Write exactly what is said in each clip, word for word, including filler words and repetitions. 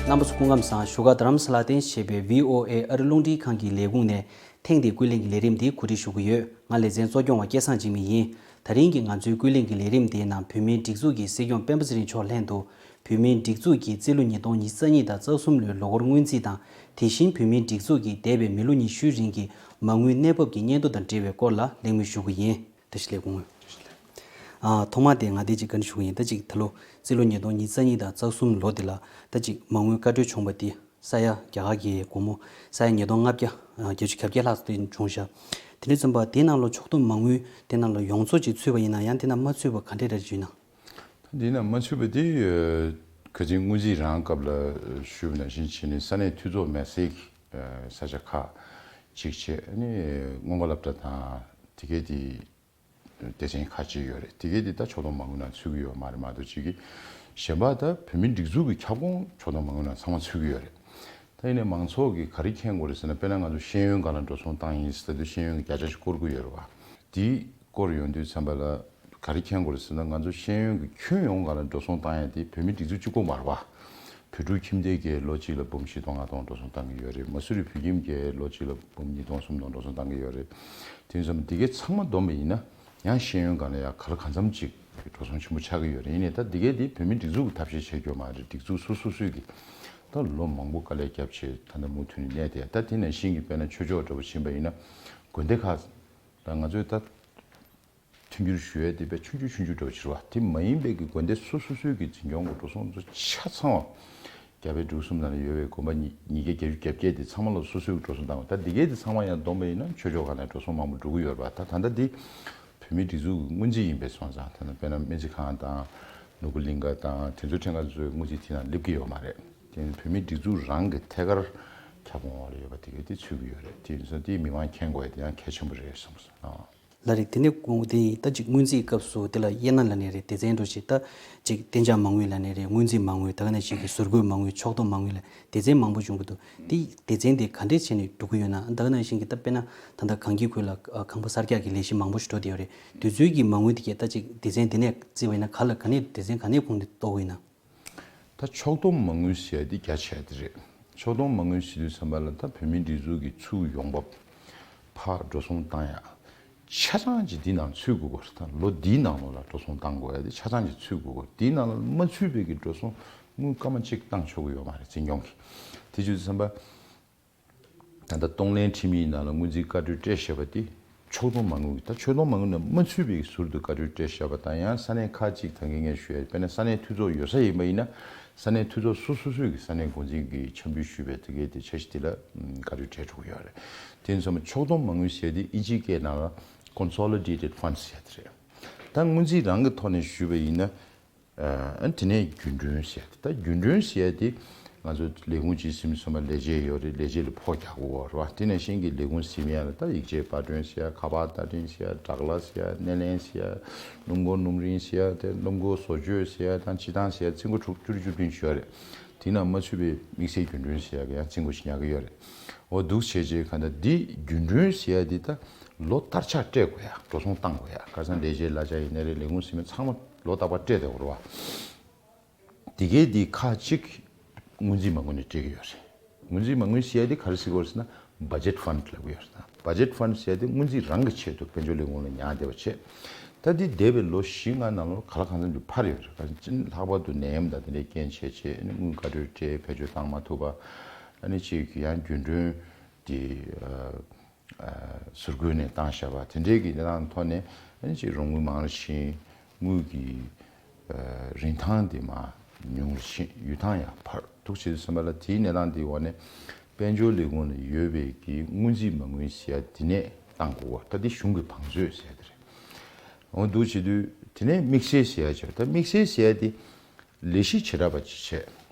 རྣམ་པ་ཚོ་སྐུ་ཁམས་བཟང་། བཞུགས་སྒར་རྡ་རམ་ས་ལར་རྟེན་གཞི་བྱས་པའི་ཝི་ཨོ་ཨེ་ཨ་རི་རླུང་འཕྲིན་ཁང་གི་ལས་ཁུངས་ནས་ཐེངས་འདིའི་ཀུན་གླེང་གི་ལས་རིམ་འདི་གོ་སྒྲིག་ཞུ་གི་ཡོད། ང་ལེ་ཚན་གཙོ་སྐྱོང་བ་སྐལ་བཟང་འཇིགས་མེད་ཡིན། ད་རིང་གི་ང་ཚོའི་ཀུན་གླེང་གི་ལས་རིམ་འདིའི་ནང་བོད་མིའི་སྒྲིག་འཛུགས་ཀྱི་སྲིད་སྐྱོང་སྤེན་པ་ཚེ་རིང་མཆོག་ལྷན་དུ། བོད་མིའི་སྒྲིག་འཛུགས་ཀྱི་རྩིས་ལོ་ཉིས་སྟོང་ཉི་ཤུ་རྩ་གཉིས་དང་རྩ་གསུམ་ལོའི་ལོ་འཁོར་སྔོན་རྩིས་དང་། དེ་བཞིན་བོད་མིའི་སྒྲིག་འཛུགས་ཀྱི་འདས་པའི་མི་ལོ་ཉི་ཤུའི་རིང་གི་མ་དངུལ་གནས་བབ་ཀྱི་སྙན་ཐོ་དང་འབྲེལ་བའི་སྐོར་ལ་གླེང་མོལ་ཞུ་གི་ཡིན། བཀྲ་ཤིས་བདེ་ལེགས་སྐུ་ངོ། ཨ། ཐོག་མར་དེ་ང་དེ་ཅིག་བཀའ་འདྲི་ཞུ་གི་ཡིན། ད་ཅིག་ད་ལོ་རྩིས་ལོ་ཉིས་སྟོང་ཉི་ཤུ་རྩ་གཉིས་དང་རྩ་གསུམ་ལོ་དེ་ལ་ད་ཅིག་མ་དངུལ་བཀའ་འཁྲོལ་བྱུང་བ་དེ་ས་ཡ་རྒྱ་གར་གྱི་སྒོར་མོ་ས་ཡ་ཉིས་སྟོང་ལྔ་བརྒྱ་བརྒྱད་ཅུ་གྱ་བརྒྱད་ལྷག་ཙམ་དེ་བྱུང་ཤག་དེ་འདྲ་ཙམ་པ་དེའི་ནང་ལ་ཕྱོགས་བསྡོམས་མ་དངུལ་དེ་ནང་ལ་ཡོངས་རྫོགས་ཅིག་ཚུད་པ་ཡིན་ན། ཡང་དེ་ནང་མ་ཚུད་པ་ག་འདྲས་འདྲ་ཅིག་ཡོད་ན། འདི་ན་མ་ཚུད་པ་དེ། ཨ། ཁ་ཅིག་སྔོན་རྩིས་རང་སྐབས་ལ་ཞུས་པ་ནང་བཞིན་བྱས་ནས་ས་གནས་འཐུས་ཚོགས་མེད་སའི་ས་ཆ་ཁག་ཅིག་བྱས་ནས་སྔོན་འགོག་སློབ་གྲྭ་དང་དེ་གའི་དེ་སྡེ་ཚན་ཁག་ཅིག་ཡོད་རེད། དེ་གའི་དེ་ད་ཕྱོགས་བསྡོམས་མ་དངུལ་ནང་ཚུད་ཀྱི་ཡོད་མ་རེད། མ་གཏོགས་ཅིག་གི་གཞན་པ་ད་བོད་མིའི་སྒྲིག་འཛུགས་ཀྱི་ཁྱབ་ཁོངས་ཕྱོགས་བསྡོམས་མ་དངུལ་ནང་ཚང་མ་ཚུད་ཀྱི་ཡོད་རེད། ད་ཡིན་ནའི་མང་ཚོགས་ཀྱིས་ག་རེ་མཁྱེན་དགོས་རེད་ཟེར་ན། དཔེར་ན་ང་ཚོ་ཤེས་ཡོན་སྒང་ལ་འགྲོ་སོང་བཏང་ཡིན་ཟེར་དུས་ཤེས་ཡོན་གྱི་བརྒྱ་ཆ་ཞིག་བསྐོར་གྱི་ཡོད་རེད་བ། དེ་བསྐོར་ཡོང་དུས་ཙམ་པ་ལ་ག་རེ་མཁྱེན་དགོས་རེད་ཟེར་ན། ང་ཚོ་ཤེས་ཡོན་གྱི་ཁྱོན་ཡོངས་སྒང་ལ་འགྲོ་སོང་བཏང་ཡ་དེ་བོད་མི་སྒྲིག་འཛུགས་གཅིག་པོ་མ་རེད་བ། བོད་ཕྲུག་ཁྱིམ་སྡེ་གས་ལོ་གཅིག་ལ་འབུམ་བཞི་སྟོང་ལྔ་སྟོང་འགྲོ་སོང་བཏང་གི་ཡོད་རེད། མ་སུ་རི་བོད་ཁྱིམ་གས་ལོ་གཅིག་ལ་འབུམ་ཉིས་སྟོང་སུམ་སྟོང་འགྲོ་སོང་བཏང་གི་ཡོད་རེད། དེ་ཙམ་དེ་གས་ཚང་མ་བསྡོམས་པ་ཡིན་ན། ཡང་ཤེས་ཡོན་སྒང་ལ་ཡང་ག་ལ་གང་འཚམ་ཅིག་འགྲོ་སོང་ཆེན་པོ་ཆགས་ཀྱི་ཡོད་རེད། ཡིན་ནའི་ད་འདི་གས་འདི་བོད་མི་སྒྲིག་འཛུགས་ཀྱི་ཐབས་ཤེས་བྱས་ཀྱི་ཡོད་མ་རེད། སྒྲིག་འཛུགས་སོ་སོ་སོས་ཀྱི་ད་ལོ་མང་པོ་དཀའ་ལས་བརྒྱབ་བྱས་ད་ལྟ་མུ་མཐུད་ནས་གནས་བསྡད། ད་དེ་ནང་བཞིན་གྱི་དཔེར་ན་ཆོས་ཕྱོགས་འདྲ་པོ་ཕྱིན་པ་ཡིན་ན། དགོན་སྡེ་ཁག་ད་ང་ཚོས་ད་མཐུན་འགྱུར་ཞུ་ཡས་དེ་དཔེ་ཆུང་ཆུང་ཆུང་ཆུང་འདྲ་པོ་ཕྱིར་བ། དེ་མ་ཡིན་པའི་གི་དགོན་སྡེ་སོ་སོ་སོའི་གི་འཛིན་སྐྱོང་གི་འགྲོ་སོང་ཚོ་ཆ་ཚང་བ། རྒྱ་བལ་འབྲུག་གསུམ་ནང་ལ་ཡོད་པའི་དགོན་པ་ཉིས་ཉིས་བརྒྱ་བརྒྱད་ཅུ་གྱ་བརྒྱད་དེ་ཚང་མ་ལ་སོ་སོའི་འགྲོ་སོང་བཏང་བ། ད་འདི་གས་དེ་ཚང་མ་ཡང་བསྡོམས་པ་ཡིན་ན་ཆོས་ཕྱོགས་ཁག་ནས་འགྲོ་སོང་མང་པོ་འགྲོ་གི་ཡོད་རེད་པ། ད་ད་ལྟ་འདི་བོད་མིའི་སྒྲིག་འཛུགས་ཀྱི་སྔོན་རྩིས་ཡིན་པའི་སོང་ཙང་། ད་ལྟ་དཔེར་ན་སྨན་རྩིས་ཁང་དང་ནོར་བུ་གླིང་ག་དང་དེ་ཚོའི་ཁྲིམས་ཁང་ཚོའི་སྔོན་རྩིས་དེ་ནང་སླེབས་ཀྱི་ཡོད་མ་རེད། དེ་ནི་བོད་མིའི་སྒྲིག་འཛུགས་རང་གི་ཐད་ཀར་ཁྱབ་ཁོངས་འོག་ལ་ཡོད་པ་དེ་གས་དེ་ཚུད་ཀྱི་ཡོད་རེད། དེ་ཡིན་ཙང་དེ་མི་མང་མཁྱེན་དགོས་ཡ་དེ་ཡང་གལ་ཆེན་པོ་རེད་བསམ་སོང་། ལགས་རེད། དེ་ནས་གོང་དེ་ཡིན། ད་ཅིག་སྔོན་རྩིས་སྐབས་སུ་དེ་ལ་དབྱེ་ན་ལབ་ནའི་རེད། སྡེ་ཚན་འདྲ་ཞིག་ད་ཅིག་གཏན་འཇགས་མ་དངུལ་ལབ་ནའི་རེད། སྔོན་རྩིས་མ་དངུལ། ད་ག་ནང་བཞིན་གྱི་ཟུར་བཀོལ་མ་དངུལ། ཕྱོགས་བསྡོམས་མ་དངུལ་ལ་སྡེ་ཚན་མང་པོ་བྱུང་གི་འདུག་དེ་སྡེ་ཚན་དེ་ག་འདྲས་བྱས་ནས་འགྲོ་གི་ཡོད་ན། ད་ག་ནང་བཞིན་གྱི་ད་དཔེར་ན་ད་ལྟ་གངས་སྐྱིད་ཁུལ་ལ་ཨ་ཁང་པ་གསར་རྒྱག་གི་ལས་གཞི་མང་པོ་ཞིག་འགྲོ་བསྡད་ཡོད་རེད། དེ་ཚོའི་གི་མ་དངུལ་དེ་གས་ད་ཅིག་སྡེ་ཚན་དེ་ནས་བརྩིས་པ་ཡིན་ན་ག་ལ་ག་ནས་སྡེ་ཚན་ག་ནས་ཁུངས་དེ་གཏོགས་ཀྱི་ཡིན་ན། ད་ཕྱོགས་བསྡོམས་མ་དངུལ་ཟེར་ཡ་དེ་རྒྱ་ཆེ་བ་དེ་རེད། ཕྱོགས་བསྡོམས་མ་དངུལ་ཟེར་དུས་ཙམ་པ་ལ་ད་བོད་མིའི་སྒྲིག་འཛུགས་ཀྱི་ཚུར་ཡོང་འབབ་ཕར་འགྲོ་སོང་བཏང་ཡ་ཆ་ཚང་ཅིག་འདི་ནང་ཚུད་དགོས་པ་རེད། ད་ལོ་འདིའི་ནང་ལོགས་ལ་འགྲོ་སོང་བཏང་དགོས་ཡ་དེ་ཆ་ཚང་ཅིག་ཚུད་དགོས་པ་རེད། འདིའི་ནང་ལ་མ་ཚུད་པའི་གི་འགྲོ་སོང་དངུལ་སྐར་མ་གཅིག་བཏང་ཆོག་གི་ཡོད་མ་རེད། འཛིན་སྐྱོང་གིས་དེ་བྱེད་དུས་ཙམ་པ། ད་ལྟ་གཏོང་ལེན་ཁྲིམས་ཡིག་ནང་ལ་སྔོན་རྩིས་བཀའ་འཁྲོལ་སྤྲད་བཞག་པ་དེ་ཕྱོགས་བསྡོམས་མ་དངུལ། ད་ཕྱོགས་བསྡོམས་མ་དངུལ་ནང་མ་ཚུད་པའི་ཟུར་དུ་བཀའ་འཁྲོལ་སྤྲད་བཞག་པ་དང་། ཡང་ས་གནས་ཁག་ཅིག་ད་གིན་ངས་ཞུ་ཡ་དཔེར་ན་ས་གནས་འཐུས་ཚོགས་ཡོད་ས་ཡིན་པ་ཡིན་ན། ས་གནས་འཐུས་ཚོགས་སོ་སོ་སོའི་གི་ས་གནས་འགོ་འཛིན་གྱིས་འཆམ་འབུལ་ཞུས་པའི་དེ་གའི་དེ་འཆར་གཞི་དེ་ལ་བཀའ་འཁྲོལ་སྤྲད་འགྲོ་གི་ཡོད་རེད། དེ་ཡིན་ཙང་ཕྱོགས་བསྡོམས་མ་དངུལ་ཟེར་དེ་ཨིན་ཇིའི་སྐད་ནང་ལ་Consolidated Funds ཟེར་དེ་རེད། ད་སྔོན་རྩིས་རང་གི་ཐོག་ནས་ཞུས་པ་ཡིན་ན། ཨ་དེ་ནས་རྒྱུན་གྲོན་ཟེར་ཡ་དེ། ད་རྒྱུན་གྲོན་ཟེར་ཡ་དེ་ང་ཚོ་ལས་ཁུངས་གཅིག་ཟིན་སོང་བ། ལས་བྱེད་ཡོད་རེད། ལས་བྱེད་ལ་ཕོགས་རྒྱག་དགོས་རེད་བ། དེ་ནང་བཞིན་གྱི་ལས་ཁུངས་ཟིན་ཡ་ལ་ད་ཡིག་ཆའི་པར་སྐྲུན་ཟེར་ཡ། ཁ་པར་བརྡ་འཕྲིན་ཟེར་ཡ། སྦྲག་གླ་ཟེར་ཡ། སྣེ་ལེན་ཟེར་ཡ། སྣུམ་འཁོར་སྣུམ་རིན་ཟེར་ཡ། དེ་སྣུམ་འཁོར་བཟོ་བཅོས་ཟེར་ཡ་དང་སྤྱི་བཏང་ཟེར་ཡ། རྩིས་འགོ་དྲུག་བཅུ་དྲུག་བཅུ་བདུན་ཡོད་རེད། དེ་ནང་མ་ཚུད་པའི་དམིགས་བསལ་རྒྱུན་གྲོན་ཟེར་ཡ་གི་ཡང་རྩིས་འགོ་ཞིག་ཉར་གི་ཡོད་རེད། འོ་འདུག་བྱས་རྗེས་ག་ད་འདི་རྒྱུན་གྲོན་ཟེར་ཡ་འདི་ད་ལོ་ལྟར་ཆགས་སྤྲད་དགོས་ཡ། འགྲོ་སོང་བཏང་དགོས་ཡ། ཁ་སང་ལས་བྱེད་གླ་ཆ་ཡིན་ནའི་རེད། ལས་ཁུངས་ཟིན་མ་ཚང་མ་ལོ་རྟག་པར་སྤྲད་བསྡད་དགོས་རེད་བ། འདི་གའི་འདི་ཁག་ཅིག་སྔོན་རྩིས་མ་དངུལ་ནས་སྤྲད་ཀྱི་ཡོད་རེད། སྔོན་རྩིས་མ་དངུལ་ཟེར་ཡ་འདི་ག་རེ་ཟེར་དགོས་རེད་ཟེར་ན། Budget Fund ལབ་ཀྱི་ཡོད་རེད། Budget Fund ཟེར་ཡ་འདི་སྔོན་རྩིས་རང་གི་ཆེད་དུ་དཔལ་འབྱོར་ལས་ཁུངས་ལ་ཉར་བསྡད་པ་བྱས། ད་འདི་འདས་པའི་ལོ་བཞི་ལྔ་ནང་ལོགས་ག་ལ་གང་འཚམ་ཅིག་འཕར་ཡོད་རེད། ག་ཅིག་ལྷག་པར་དུ་ནད་ཡམས་དང་དེ་འདྲའི་རྐྱེན་བྱས་བྱས་ཨ་ནི་དངུལ་བཀའ་འཁྲོལ་སྤྲད་བེད་སྤྱོད་བཏང་མ་ཐུབ་པ། ཨ་ནི་ཅིག་ཡང་རྒྱུན་གྲོན་འདི་ཨ་ཨ་ཟུར་བཀོལ་ནས་བཏང་བཞག་པ་དེ་འདྲའི་གི་གནས་སྟངས་ཐོག་ནས། ཨ་ནི་ཅིག་རོགས་དངུལ་མང་རུ་ཕྱིན། དངུལ་གྱི་ཨ་རིན་ཐང་དེ་མར་ཉུང་རུ་ཕྱིན། ཡུལ་ཐང་ཡང་འཕར་འདུག་བྱེད་དུས་ཙམ་པ་ལ་དེའི་གནས་སྟངས་དེའི་འོག་ནས་དཔལ་འབྱོར་ལས་ཁུངས་ལ་ཡོད་པའི་གི་སྔོན་རྩིས་མ་དངུལ་ཟེར་ཡ་དེ་ནས་བཏང་དགོས་པ། ད་དེ་གཞུང་གི་བང་མཛོད་ཟེར་ཡ་དེ་རེད། འོ་འདུག་བྱེད་དུས་དེ་ནས་དམིགས་བསལ་ཟེར་ཡ་ཅིག་ད་དམིགས་བསལ་ཟེར་ཡ་དེ་ལས་གཞི་བྱེ་བྲག་པ་ཅིག་བྱས།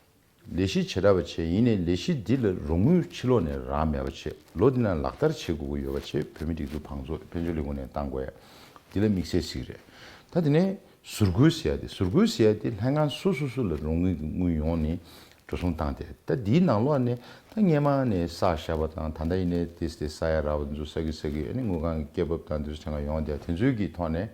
ལས་གཞི་བྱེ་བྲག་པ་བྱས། ཡིན་ནའི་ལས་གཞི་འདི་ལ་རོགས་དངུལ་ཕྱི་ལོགས་ནས་རག་མེད་པ་བྱས། ལོ་འདི་ནང་ལག་བསྟར་བྱེད་དགོས་ཀྱི་ཡོད་པ་བྱས། བོད་མིའི་སྒྲིག་འཛུགས་བང་མཛོད་དཔལ་འབྱོར་ལས་ཁུངས་ནས་བཏང་དགོས་ཡ། འདི་ལ་དམིགས་བསལ་ཟེར་གྱི་རེད། ད་དེ་ནས་ཟུར་བཀོལ་ཟེར་ཡ་དེ། ཟུར་བཀོལ་ཟེར་ཡ་དེ་ལྷན་ཁང་སོ་སོ་སོ་ལ་རོགས་དངུལ་གྱི་དངུལ་ཡོང་ནས་འགྲོ་སོང་བཏང་སྟེ། ད་འདིའི་ནང་ལོགས་ནས་ད་སྔས་མ་ནས་བསགས་བཞག་པ་དང་། ད་ལྟ་ཡིན་ནའི་ཏོག་ཙམ་ཏོག་ཙམ་བསགས་ཡ་རག་པ་འདི་ཚོ་བསགས་ཀྱི་བསགས་ཀྱི་ཨ་ནི་དངུལ་ཁང་གི་སྐྱེད་འབབ་དང་འདི་ཚོ་ཆ་ཚང་ཡོང་སྟེ། དེ་ཚོའི་གི་ཐོག་ནས་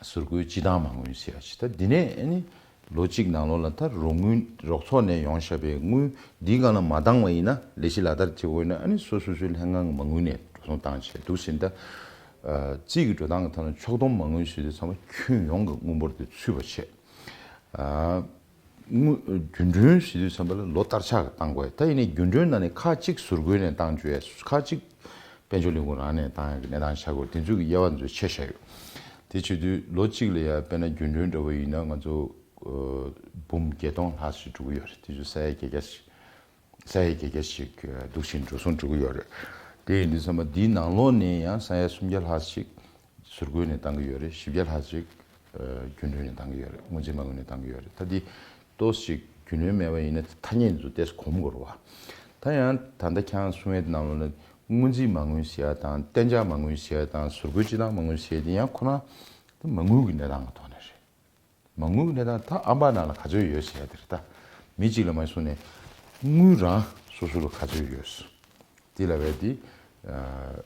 ཟུར་བཀོལ་སྤྱི་བཏང་མ་དངུལ་ཟེར་ཡ་ཅིག་ད་འདི་ནས་ཨ་ནི་ ལོ་གཅིག་ནང་ལོགས་ལ་ད་རོགས་དངུལ་རོགས་ཚོགས་ནས་ཡོང་བཞག་པའི་དངུལ་འདིའི་སྒང་ལ་མ་བཏང་བ་ཡིན་ན། ལས་གཞི་ལག་བསྟར་བྱེད་དགོས་ན་ཨ་ནི་སོ་སོ་སོའི་ལྷན་ཁང་གི་མ་དངུལ་ནས་འགྲོ་སོང་བཏང་བྱས་འདུག་ཟིན། ད་རྩིས་ཀྱི་འགྲོ་སྟངས་ཀྱི་ཐོག་ནས་ཕྱོགས་བསྡོམས་མ་དངུལ་ཟེར་དུས་ཚང་མ་ཁྱོན་ཡོངས་ཀྱི་དངུལ་འབོར་དེ་ཚུད་པ་བྱས། དངུལ་རྒྱུན་གྲོན་ཟེར་དུས་ཙམ་པ་ལ་ལོ་ལྟར་ཆགས་བཏང་དགོས། ད་ཡིན་ནའི་རྒྱུན་གྲོན་ནང་ནས་ཁག་གཅིག་ཟུར་བཀོལ་ནས་བཏང་བཅུག་ཡ། ཁག་གཅིག་དཔལ་འབྱོར་ལས་ཁུངས་རང་ནས་བཏང་ཡ་གི་གནས་སྟངས་ཆགས་དགོས། དེ་ཚོ་གི་དབྱེ་བ་ཚོ་ཕྱེ་བཞག་ཡོད། དེ་བྱེད་དུས་ལོ་གཅིག་ལ་ཡ་དཔེར་ན་རྒྱུན་གྲོན་འདྲ་བོ་ཡིན་ན་ང་ཚོ་འབུམ་བརྒྱད་སྟོང་ལྷག་ཞིག་འགྲོ་གི་ཡོད་རེད། དེ་ཚོ་ས་ཡ་བརྒྱད་བརྒྱ་ཞིག་ས་ཡ་བརྒྱད་བརྒྱ་ཞིག་འདུག་བཞིན་འགྲོ་སོང་འགྲོ་གི་ཡོད་རེད། དེ་ཡིན་དུས་ཙམ་པ་འདིའི་ནང་ལོགས་ནས་ཡང་ས་ཡ་སུམ་བརྒྱ་ལྷག་ཞིག་ཟུར་བཀོལ་ནས་བཏང་གི་ཡོད་རེད། བཞི་བརྒྱ་ལྷག་ཅིག་རྒྱུན་གྲོན་ནས་བཏང་གི་ཡོད་རེད། སྔོན་རྩིས་མ་དངུལ་ནས་བཏང་གི་ཡོད་རེད། ད་འདི་ཏོག་ཙམ་ཅིག་རྒྱུས་ལོན་མེད་པ་ཡིན་ན་ཐ་སྙད་འདི་ཚོ་ཏོག་ཙམ་གོམས་དགོས་རེད་བ། ད་ཡང་ད་ལྟ་ཁྱེད་རང་གསུང་ཡས་དེ་ནང་ལོགས་ལ་སྔོན་རྩིས་མ་དངུལ་ཟེར་ཡ་དང་གཏན་འཇགས་མ་དངུལ་ཟེར་ཡ་དང་ཟུར་བཀོལ་སྤྱི་བཏང་མ་དངུལ་ཟེར་ཡ་དེ་ཡང་ཁོ་རང་ད་མ་དངུལ་གྱི་གནས་སྟངས་ཀྱི་ཐོག་ནས་རེད། མ་དངུལ་གྱི་གནས་སྟངས་ད་ཨམ་པ་ནང་ལ་ག་ཚོད་ཡོད་ཟེར་ཡ་དེ་རེད། ད་མི་གཅིག་ལ་མ་གསུངས་ནས་དངུལ་རང་སོ་སོ་ལ་ག་ཚོད་ཡོད། དེ་ལ་བས་དེ་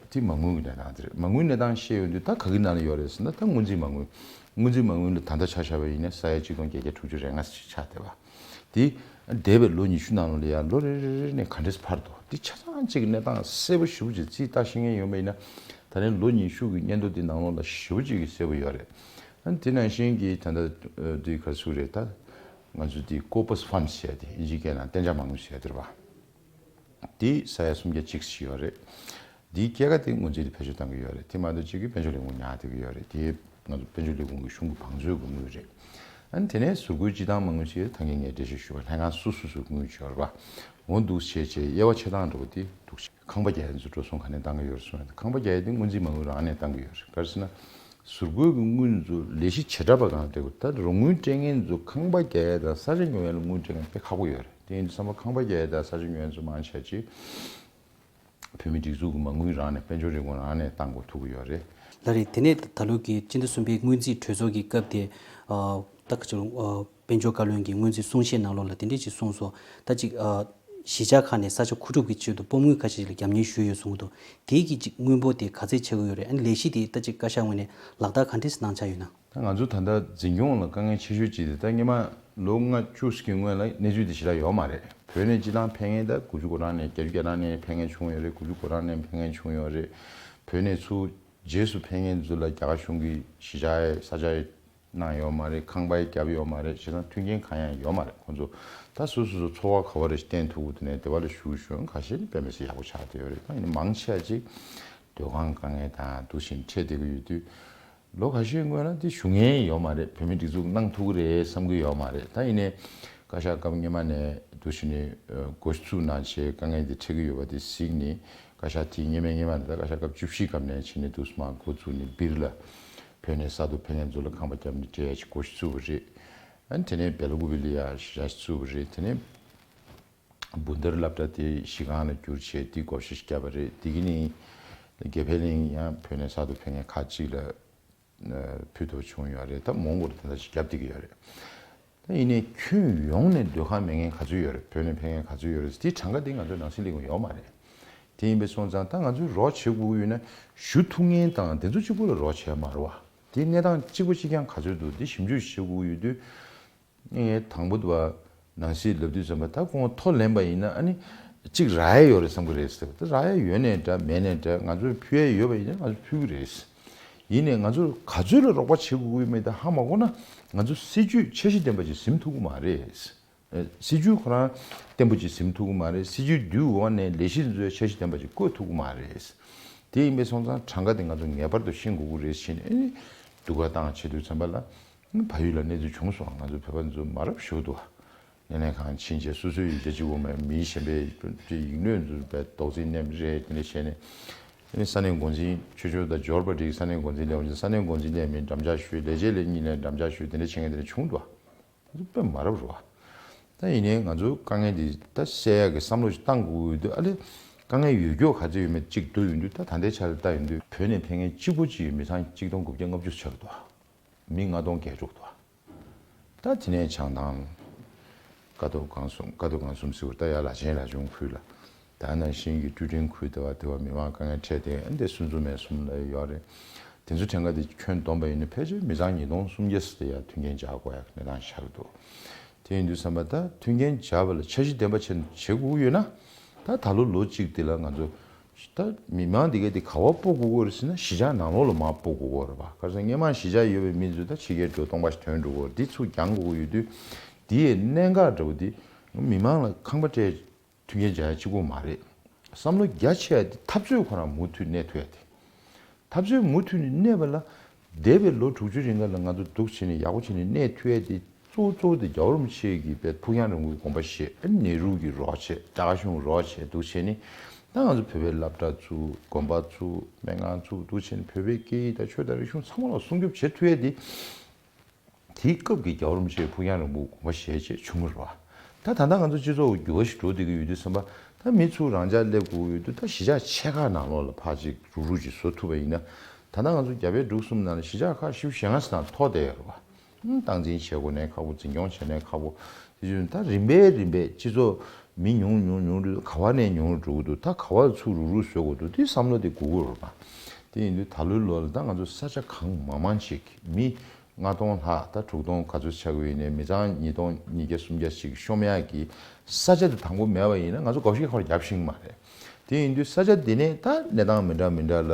དེ་མ་དངུལ་གྱི་གནས་སྟངས་དེ་རེད། མ་དངུལ་གནས་སྟངས་བཤད་ཡོང་དུས་ད་ག་གི་ནང་ལ་ཡོད་རེད་ཟེར་ན། ད་སྔོན་རྩིས་མ་དངུལ། སྔོན་རྩིས་མ་དངུལ་ལ་ད་ལྟ་ཆ་བཞག་པ་ཡིན་ན་ས་ཡ་གཅིག་སྟོང་བརྒྱད་བརྒྱ་དྲུག་ཅུ་རེ་ལྔ་ཞིག་ཆགས་བསྡད་པ། དེ་འདས་པའི་ལོ་ཉི་ཤུ་ནང་ལོགས་ལ་ཡང་ལོ་རེ་རེ་རེ་ནས་ག་འདྲས་འཕར་འདུག་དེ་ཆ་ཚང་གཅིག་གི་གནས་སྟངས་གསལ་པོ་ཞེ་པོ་ཅིག་རྩིས་བལྟ་ཤེས་མཁན་ཡོད་པ་ཡིན་ན། ད་རིང་ལོ་ཉི་ཤུ་གི་སྙན་ཐོ་དེ་ནང་ལོགས་ལ་ཞེ་པོ་ཅིག་གི་གསལ་པོ་ཡོད་རེད། ཨ་ནི་དེ་ནང་བཞིན་གྱི་ད་ལྟ་དུས་ག་ཚོད་རེད། ད་ང་ཚོ་དེ་corpus fund ཟེར་ཡ་དེ་ཨིན་ཇིའི་སྐད་ནང་གཏན་འཇགས་མ་དངུལ་ཟེར་ཡ་དེ་རེད་བ། དེ་ས་ཡ་སུམ་བརྒྱ་གཅིག་ཞིག་ཡོད་རེད། དེའི་སྐྱེད་ཀ་དེ་སྔོན་རྩིས་དེ་བེད་སྤྱོད་གཏང་གི་ཡོད་རེད། དེ་མ་གཏོགས་གཅིག་གི་དཔལ་འབྱོར་ལས་ཁུངས་ཉར་བསྡད་ཀྱི་ཡོད་རེད། དེ་ང་ཚོ་དཔལ་འབྱོར་ལས་ཁུངས་ཀྱི་གཞུང་གི་བང་མཛོད་ཀྱི་དངུལ་རེད། ཨ་ནི་དེ་ནས་ཟུར་བཀོལ་སྤྱི་བཏང་མ་དངུལ་ཞིག་ད་གིན་ངས་འགྲེལ་བཤད་ཞུས་པ་ལྷན་ཁང་སོ་སོ་སོའི་དངུལ་འབྱོར་བ་འོ་འདུག་བྱས་བྱས་དབྱེ་བ་ཕྱེ་སྟངས་འདྲ་པོ་དེ་འདུག་བྱས། ཁང་པ་རྒྱག་ཡ་ཚོ་འགྲོ་སོང་ག་ནས་གཏང་གི་ཡོད་རེད་གསུངས་ཡ། ཁང་པ་རྒྱག་ཡ་དེ་སྔོན་རྩིས་མ་དངུལ་རང་ནས་གཏང་གི་ཡོད་རེད། ག་རེ་ཟེར་ན། ཟུར་བཀོལ་གྱི་དངུལ་ཚོ་ལས་གཞི་བྱེ་བྲག་པ་གང་སྤྲད་དགོས། ད་རོགས་དངུལ་སྤྲད་མཁན་ཚོ་ཁང་པ་རྒྱག་ཡ་དང་ས་ཆ་ཉོ་ཡ་ལ་དངུལ་སྤྲད་མཁན་དཔེ་ཁག་པོ་ཡོད་རེད། དེ་ཡིན་དུས་ཙམ་པ་ཁང་པ་རྒྱག་ཡ་དང་ས་ཆ་ཉོ་ཡ་ཚོ་མང་ཆེ་ཅིག་བོད་མིའི་སྒྲིག་འཛུགས་ཀྱི་མ་དངུལ་རང་ནས་དཔལ་འབྱོར་ལས་ཁུངས་རང་ནས་གཏང་དགོས་ཐུག་གི་ཡོད་རེད། ལགས་རེད། དེ་ནས་ད་ལོ་གི་སྤྱི་ཟླ་གསུམ་པའི་སྔོན་རྩིས་གྲོས་ཚོགས་ཀྱི་སྐབས་དེ་ད་ག་ཅིག་དཔལ་འབྱོར་བཀའ་བློན་གྱི་སྔོན་རྩིས་གསུང་བཤད་ནང་ལོགས་ལ་དེ་འདྲས་ཅིག་གསུངས་སོང་། ད་ཅིག་གཞིས་ཆགས་ཁག་ནས་ས་ཆ་མཁོ་སྒྲུབ་ཀྱི་ཆེད་དུ་སྤོ་དངུལ་ཁ་ཤས་ལ་རྒྱབ་གཉེར་ཞུས་ཡོད་གསུངས་འདུག་དེའི་གི་ཅིག་དངུལ་འབོར་དེ་ག་ཚད་ཆགས་ཀྱི་ཡོད་རེད། ཨ་ནི་ལས་གཞི་དེ་ད་ཅིག་བཀའ་ཤག་ངོས་ནས་ལག་བསྟར་ག་འདྲས་གནང་འཆར་ཡོད་ན། ད་ང་ཚོ་ད་ལྟ་འཛིན་སྐྱོང་ལ་དཀའ་ངལ་ཆེ་ཤོས་ཅིག་དེ་ད་སྔོན་མ་ལོ་ལྔ་བཅུ་ཞིག་གི་སྔོན་ལ་གནས་ཚུལ་དེ་ཞེ་དྲག་ཡོད་མ་རེད། བོད་ནས་སྤྱི་བཏང་ཕེབས་མཁན་ད་དགུ་བཅུ་གོ་གྲངས་ནས་བརྒྱད་ཅུ་གྱ་གྲངས་ནས་ཕེབས་མཁན་བྱུང་ཡོད་རེད། དགུ་བཅུ་གོ་གྲངས་ནས་ཕེབས་མཁན་བྱུང་ཡོད་རེད། བོད་ནས་ཚུར་རྗེས་སུ་ཕེབས་མཁན་ཚོ་ལ་རྒྱ་གར་གཞུང་གིས་གཞིས་ཆགས་ས་ཆ་གནང་ཡོད་མ་རེད། ཁང་པ་རྒྱབ་ཡོད་མ་རེད། བྱས་ཙང་མཐུན་རྐྱེན་གང་ཡང་ཡོད་མ་རེད། ཁོང་ཚོ་ད་སོ་སོ་སོ་འཚོ་བ་ག་བ་རེ་བརྟེན་ཐུབ་ཀྱི་འདུག་ནས་སྡེ་བ་ལ་བཞུགས་བཞུགས་ཁ་ཤས་ནི་དཔེ་མི་སྲིད་ཡག་པོ་ཆགས་བསྡད་ཡོད་རེད། ད་ཡིན་ན་མང་ཆེ་བ་ཅིག་སྡོད་ཁང་དཀའ་ངལ་དང་འདུག་བཞིན་འཕྲད་བསྡད་ཀྱི་ཡོད་དུས། ལོ་ཁ་ཤས་སྔོན་ལ་དེ་ཞུ་མཁན་ཡོད་མ་རེད། བོད་མིའི་སྒྲིག་འཛུགས་གནང་ཐུབ་ཀྱི་རེད་བསམ་གྱི་ཡོད་མ་རེད། ད་ཡིན་ནའི་བཀའ་ཤག་སྐབས་སྔོན་མ་ནས་འདུག་བྱས་ནས་འགོ་བཙུགས་གནང་བྱས་དཀའ་ངལ་འདི་འཕྲད་ཀྱི་ཡོད་པ་དེ་གཟིགས་ནས། བཀའ་ཤག་དེ་སྔོན་མ་སྔོན་མ་ནས་ད་བཀའ་ཤག་སྐབས་བཅུ་བཞི་སྐབས་ནས་བྱས་ནས་འདུག་སེ་མར་འགོ་བཙུགས་ནས་སྦིར་ལ་བོད་ནས་གསར་དུ་ཕེབས་མཁན་ཚོ་ལ་ཁང་པ་བརྒྱབ་ནས་སྤྲད་ཡ་ཞིག་འགོ་ཞིག་བཙུགས་པ་རེད། ཨ་ནི་དེ་ནས་སྦེལ་ཀོབ་ལ་ཡ་གཞིས་ཆགས་ཤིག་བཙུགས་པ་རེད། དེ་ནས། འབུན་ཐར་སློབ་གྲྭ་དེ་གཞིས་ཁང་ལ་བསྒྱུར་བྱས་དེ་བགོ་བཤའ་ཞིག་བརྒྱབ་པ་རེད། དེ་གི་ནི་དགེ་འཕེལ་གླིང་ཡང་བོད་ནས་གསར་དུ་ཕེབས་མཁན་ཁག་ཅིག་ལ་ཕུལ་ཐུབ་བྱུང་ཡོད་རེད། ད་མོན་གྷོ་ལ་ད་ལྟ་ཞིག་བརྒྱབ་བསྡད་ཀྱི་ཡོད་རེད། ད་ཡིན་ནའི་ཁྱོན་ཡོངས་ནས་སྡོད་ཁང་མེད་མཁན་ག་ཚོད་ཡོད་རེད། བོད་ནས་ཕེབས་མཁན་ག་ཚོད་ཡོད་རེད། དེའི་གྲངས་ཀ་དེ་ང་ཚོའི་ནང་སྲིད་ལས་ཁུངས་ཡོད་མ་རེད། དེ་ཡིན་པས་སོང་ཙང་ད་ང་ཚོས་རོགས་བྱེད་དགོས་ཀྱི་ཡོད་ན་ཞུ་ཐུབ་མཁན་དང་དེ་ཚོ་གཅིག་པུ་ལ་རོགས་བྱས་མ་རེད་བ། དེའི་གནས་སྟངས་གཅིག་པ་གཅིག་རྐྱང་ག་ཚོད་འདུག་དེ་ཞིབ་འཇུག་བྱེད་དགོས་ཀྱི་ཡོད་དུས། ངས་དང་པོ་དུ་བ་ནང་སྲིད་ལབ་དུས་ཙམ་པ་ད་ཁོང་ཐོ་ལེན་པ་ཡིན་ན་ཨ་ནི་གཅིག་རག་ཡ་ཡོད་རེད་བསམ་གི་རེད་ཟེར། ད་རག་ཡ་ཡོད་ནའི་འདྲ་མེད་ནའི་འདྲ་ང་ཚོས་ཕུལ་ཡ་ཡོད་པ་ཡིན་ན་ང་ཚོས་ཕུལ་གི་རེད། ཡིན་ནའི་ང་ཚོར་ག་ཚོད་ལ་རོགས་པ་བྱེད་དགོས་ཀྱི་མེད་དེ་ཧ་མ་གོ་ན་ང་ཚོ་སྲིད་ཇུས་འཆར་གཞི་ལྡན་པ་ཅིག་ཟིན་ཐུབ་ཀྱི་མ་རེད། སྲིད་ཇུས་ཁོ་རང་བརྟན་པོ་ཅིག་ཟིན་ཐུབ་ཀྱི་མ་རེད། སྲིད་ཇུས་བསྡུས་འོག་ནས་ལས་གཞི་འཛུགས་འཆར་གཞི་ལྡན་པ་ཅིག་བཀོད་ཐུབ་ཀྱི་མ་རེད། དེ་ཡིན་པས་སོང་ཙང་གྲངས་ཀ་དེ་ང་ཚོ་ངེས་པར་དུ་ཤེས་དགོས་ཀྱི་རེད་ཟེར་ནས་ཨ་ནི་སྡུག་ག་བཏང་བྱེད་དུས་ཙམ་པ་ལ་ཕ་ཡུལ་ལ་གནས་ཚུལ་བྱུང་སོང་། ང་ཚོ་བོད་པ་ཚོ་མ་རབས་ཞེ་པོ་འདུག་སྣེ་ལེན་ཁང་ཕྱིན་བྱས་སོ་སོའི་ཡིག་ཆ་གཅིག་པོ་མེད་མིའི་གཞན་པའི་ཡིག་སྣོད་ཚོ་བས་རྡོག་རྫིས་མནན་རེད། དེ་འདྲ་བྱས་ནས་ཨ་ནི་ས་གནས་འགོ་འཛིན་ཆོས་ཕྱོགས་དང་འབྱོར་པ་འགྲིག་ས་གནས་འགོ་འཛིན་ལས་འོང་ས་གནས་འགོ་འཛིན་ལས་མི་འགྲམ་ལྕག་ཞུས། ལས་བྱེད་ལས་གཉིས་ལས་འགྲམ་ལྕག་ཞུས། དེ་འདྲ་བྱེད་མཁན་དེ་འདྲ་བྱུང་འདུག་དེ་ཚོ་དཔེ་མ་རབས་རེད་བ། ད་ཡིན་ནའི་ང་ཚོ་དཀའ་ངལ་འདི་ད་སེལ་ཡག་གི་བསམ་བློ་ཞིག་བཏང་དགོས་ཀྱི་འདུག་ཨ་ལས་དཀའ་ངལ་ཡོད་རྒྱུ་ག་ཚོད་ཡོད་མེད་གཅིག་བསྡུར་ཡོང་དུས་ད་ད་ལྟའི་ཆར་ལ་ལྟ་ཡོང་དུས་བོད་ནས་ཕེབས་མཁན་གཅིག་པོ་གཅིག་ཡོད་མི་ཚང་གཅིག་སྟོང་དགུ་བརྒྱ་ལྔ་བཅུ་ཆགས་འདུག་མི་ལྔ་སྟོང་བརྒལ་འགྲོ་གི་འདུག་ད་དེ་ནས་བྱང་ཐང་། ཀ་ཐོག་སྒང་གསུམ་ཀ་ཐོག་སྒང་གསུམ་ཟེར་བ་ད་ཡ་ལ་ཆེན་ལ་ཆུང་ཁུལ་ལ། ད་ནང་བཞིན་གྱི་ཀྲུའུ་ཀྲིན་ཁུལ་དེ་བ་དེ་བ་མི་མང་དཀའ་ངལ་འཕྲད་དེ་ཨ་འདི་སུན་ཙུ་མེད་གསུམ་ལ་ཡོད་རེད། དེ་ཚོ་གྲངས་ཀ་དེ་ཁྱོན་བསྡོམས་པ་ཡིན་ན་ཕལ་ཆེར་མི་ཚང་ཉིས་སྟོང་སུམ་བརྒྱ་ཙམ་དེ་ཡར་མཐུན་རྐྱེན་སྦྱར་དགོས་ཡག་གི་གནས་སྟངས་ཆགས་ཀྱི་འདུག་དེ་ཡིན་དུས་ཙམ་པ་ད་མཐུན་རྐྱེན་སྦྱར་བ་ལ་འཆར་གཞི་ལྡན་པ་བྱས་བྱེད་དགོས་ཀྱི་ཡོད་ན། ད་ད་ལོ་ལོ་གཅིག་འདི་ལ་ང་ཚོ་ད་མི་མང་འདི་གས་འདི་ག་པར་སྤོ་དགོས་ཀྱི་རེད་ཟེར་ན། གཞིས་ཆགས་ནང་ལོགས་ལ་མར་སྤོ་དགོས་ཀྱི་རེད་པ། ག་རེ་ཟེར་ན་སྔོན་མ་གཞིས་ཆགས་ཡོད་པའི་མི་ཚོས་ད་ཕྱི་རྒྱལ་འགྲོ་སྟོང་པ་ཞིག་ཐོན་འགྲོ་གི་རེད། འདི་ཚུར་རྒྱག་དགོས་ཀྱི་ཡོད་དུས། འདི་ཡི་གནད་འགག་འདྲ་བོ་འདི་མི་མང་ལ་ཁང་པ་སྤྲད། མཐུན་རྐྱེན་སྦྱར་ཡ་གཅིག་པོ་མ་རེད། བསམ་བློ་རྒྱ་ཆེ་ཡ་དེ་འཐབ་རྩོད་ཁོ་རང་མུ་མཐུད་གནས་ཐུབ་ཡ་དེ། འཐབ་རྩོད་མུ་མཐུད་ནས་གནས་པ་ལ། འདས་པའི་ལོ་དྲུག་ཅུ་རིང་ག་ལ་ང་ཚོ་འདུག་བྱས་ནས་ཡག་པོ་བྱས་ནས་གནས་ཐུབ་ཡ་དེ། གཙོ་བོ་གཙོ་བོ་དེ་རྒྱལ་བ་རིན་པོ་ཆེ་གི་དཔེ་ཕུགས་རྒྱང་རིང་པོའི་དགོངས་པ་བཞེས། ཨ་ནེ་རུ་གི་རོགས་བྱས། ལྕགས་གཞུང་རོགས་བྱས་འདུག་བྱས་ནས། ད་ང་ཚོ་བོད་པའི་སློབ་གྲྭ་བཙུགས། དགོན་པ་བཙུགས། སྨན་ཁང་བཙུགས། འདུག་བྱས་ནས་བོད་པའི་སྐད་ཡིག་དང་ཆོས་དང་རིག་གཞུང་ཚང་མ་ལ་སྲུང་སྐྱོབ་བྱེད་ཐུབ་ཡ་དེ། དེའི་སྐབས་ཀྱི་རྒྱལ་བ་རིན་པོ་ཆེའི་ཕུགས་རྒྱང་རིང་པོའི་དགོངས་པ་བཞེས་བྱས་བྱུང་བ་རེད་པ། ད་ད་ལྟ་ང་ཚོ་སྤྱི་ཚོགས་འགྱུར་བ་ཞིག་འགྲོ་བསྡད་ཀྱི་ཡོད་དུས་ཙམ་པ། ད་མི་ཚུར་རང་འཇགས་སླེབས་དགོས་ཡོད་དུས། ད་གཞིས་ཆགས་ཆེ་ཁག་ནང་ལོགས་ལ་ཕར་ཅིག་རུག་རུག་ཅིག་བཟོ་ཐུབ་པ་ཡིན་ན། ད་ལྟ་ང་ཚོ་རྒྱ་བལ་འབྲུག་གསུམ་ནང་ལ་གཞིས་ཆགས་ཁག་བཞི་བཅུ་ཞེ་ལྔ་ཙམ་ཐོགས་བསྡད་ཡོད་རེད་པ། ཨང་། སྟངས་འཛིན་བྱེད་དགོས་ནའི་ཁག་པོ། འཛིན་སྐྱོང་བྱེད་ནའི་ཁག་པོ། དེ་བཞིན་ད་རིམ་པས་རིམ་པས་སྤྱི་ཚོགས་མི་ཉུང་ཉུང་ཉུང་རུ། ག་བ་ནས་ཉུང་རུ་འགྲོ་གི་འདུག་ད་ག་བ་ཚུར་རུག་རུག་བཟོ་དགོས་འདུག་དེ་བསམ་བློ་དེ་དགོས་ཀྱི་རེད་པ། དེ་ཡིན་དུས་ད་ལོའི་ལོ་ལ་ད་ང་ཚོ་ས་ཆ་གང་མང་མང་ཅིག་མི་ལྔ་སྟོང་ལྷག་ད་དྲུག་སྟོང་ག་ཚོད་ཆགས་ཀྱི་ཡོད་ནའི། མི་ཚང་ཉིས་སྟོང་ཉིས་བརྒྱ་སུམ་བརྒྱ་ཅིག་ཤོང་ཡག་གི་ས་ཆ་དེ་དང་པོ་མེད་པ་ཡིན་ན། ང་ཚོ་བགོ་བཤའ་ཁོ་རང་རྒྱབ་ཤེས་ཀྱི་མ་རེད། དེ་ཡིན་དུས་ས་ཆ་དེ་ནས་ད་གནས་སྟངས་མི་འདྲ་མི་འདྲ་ལ།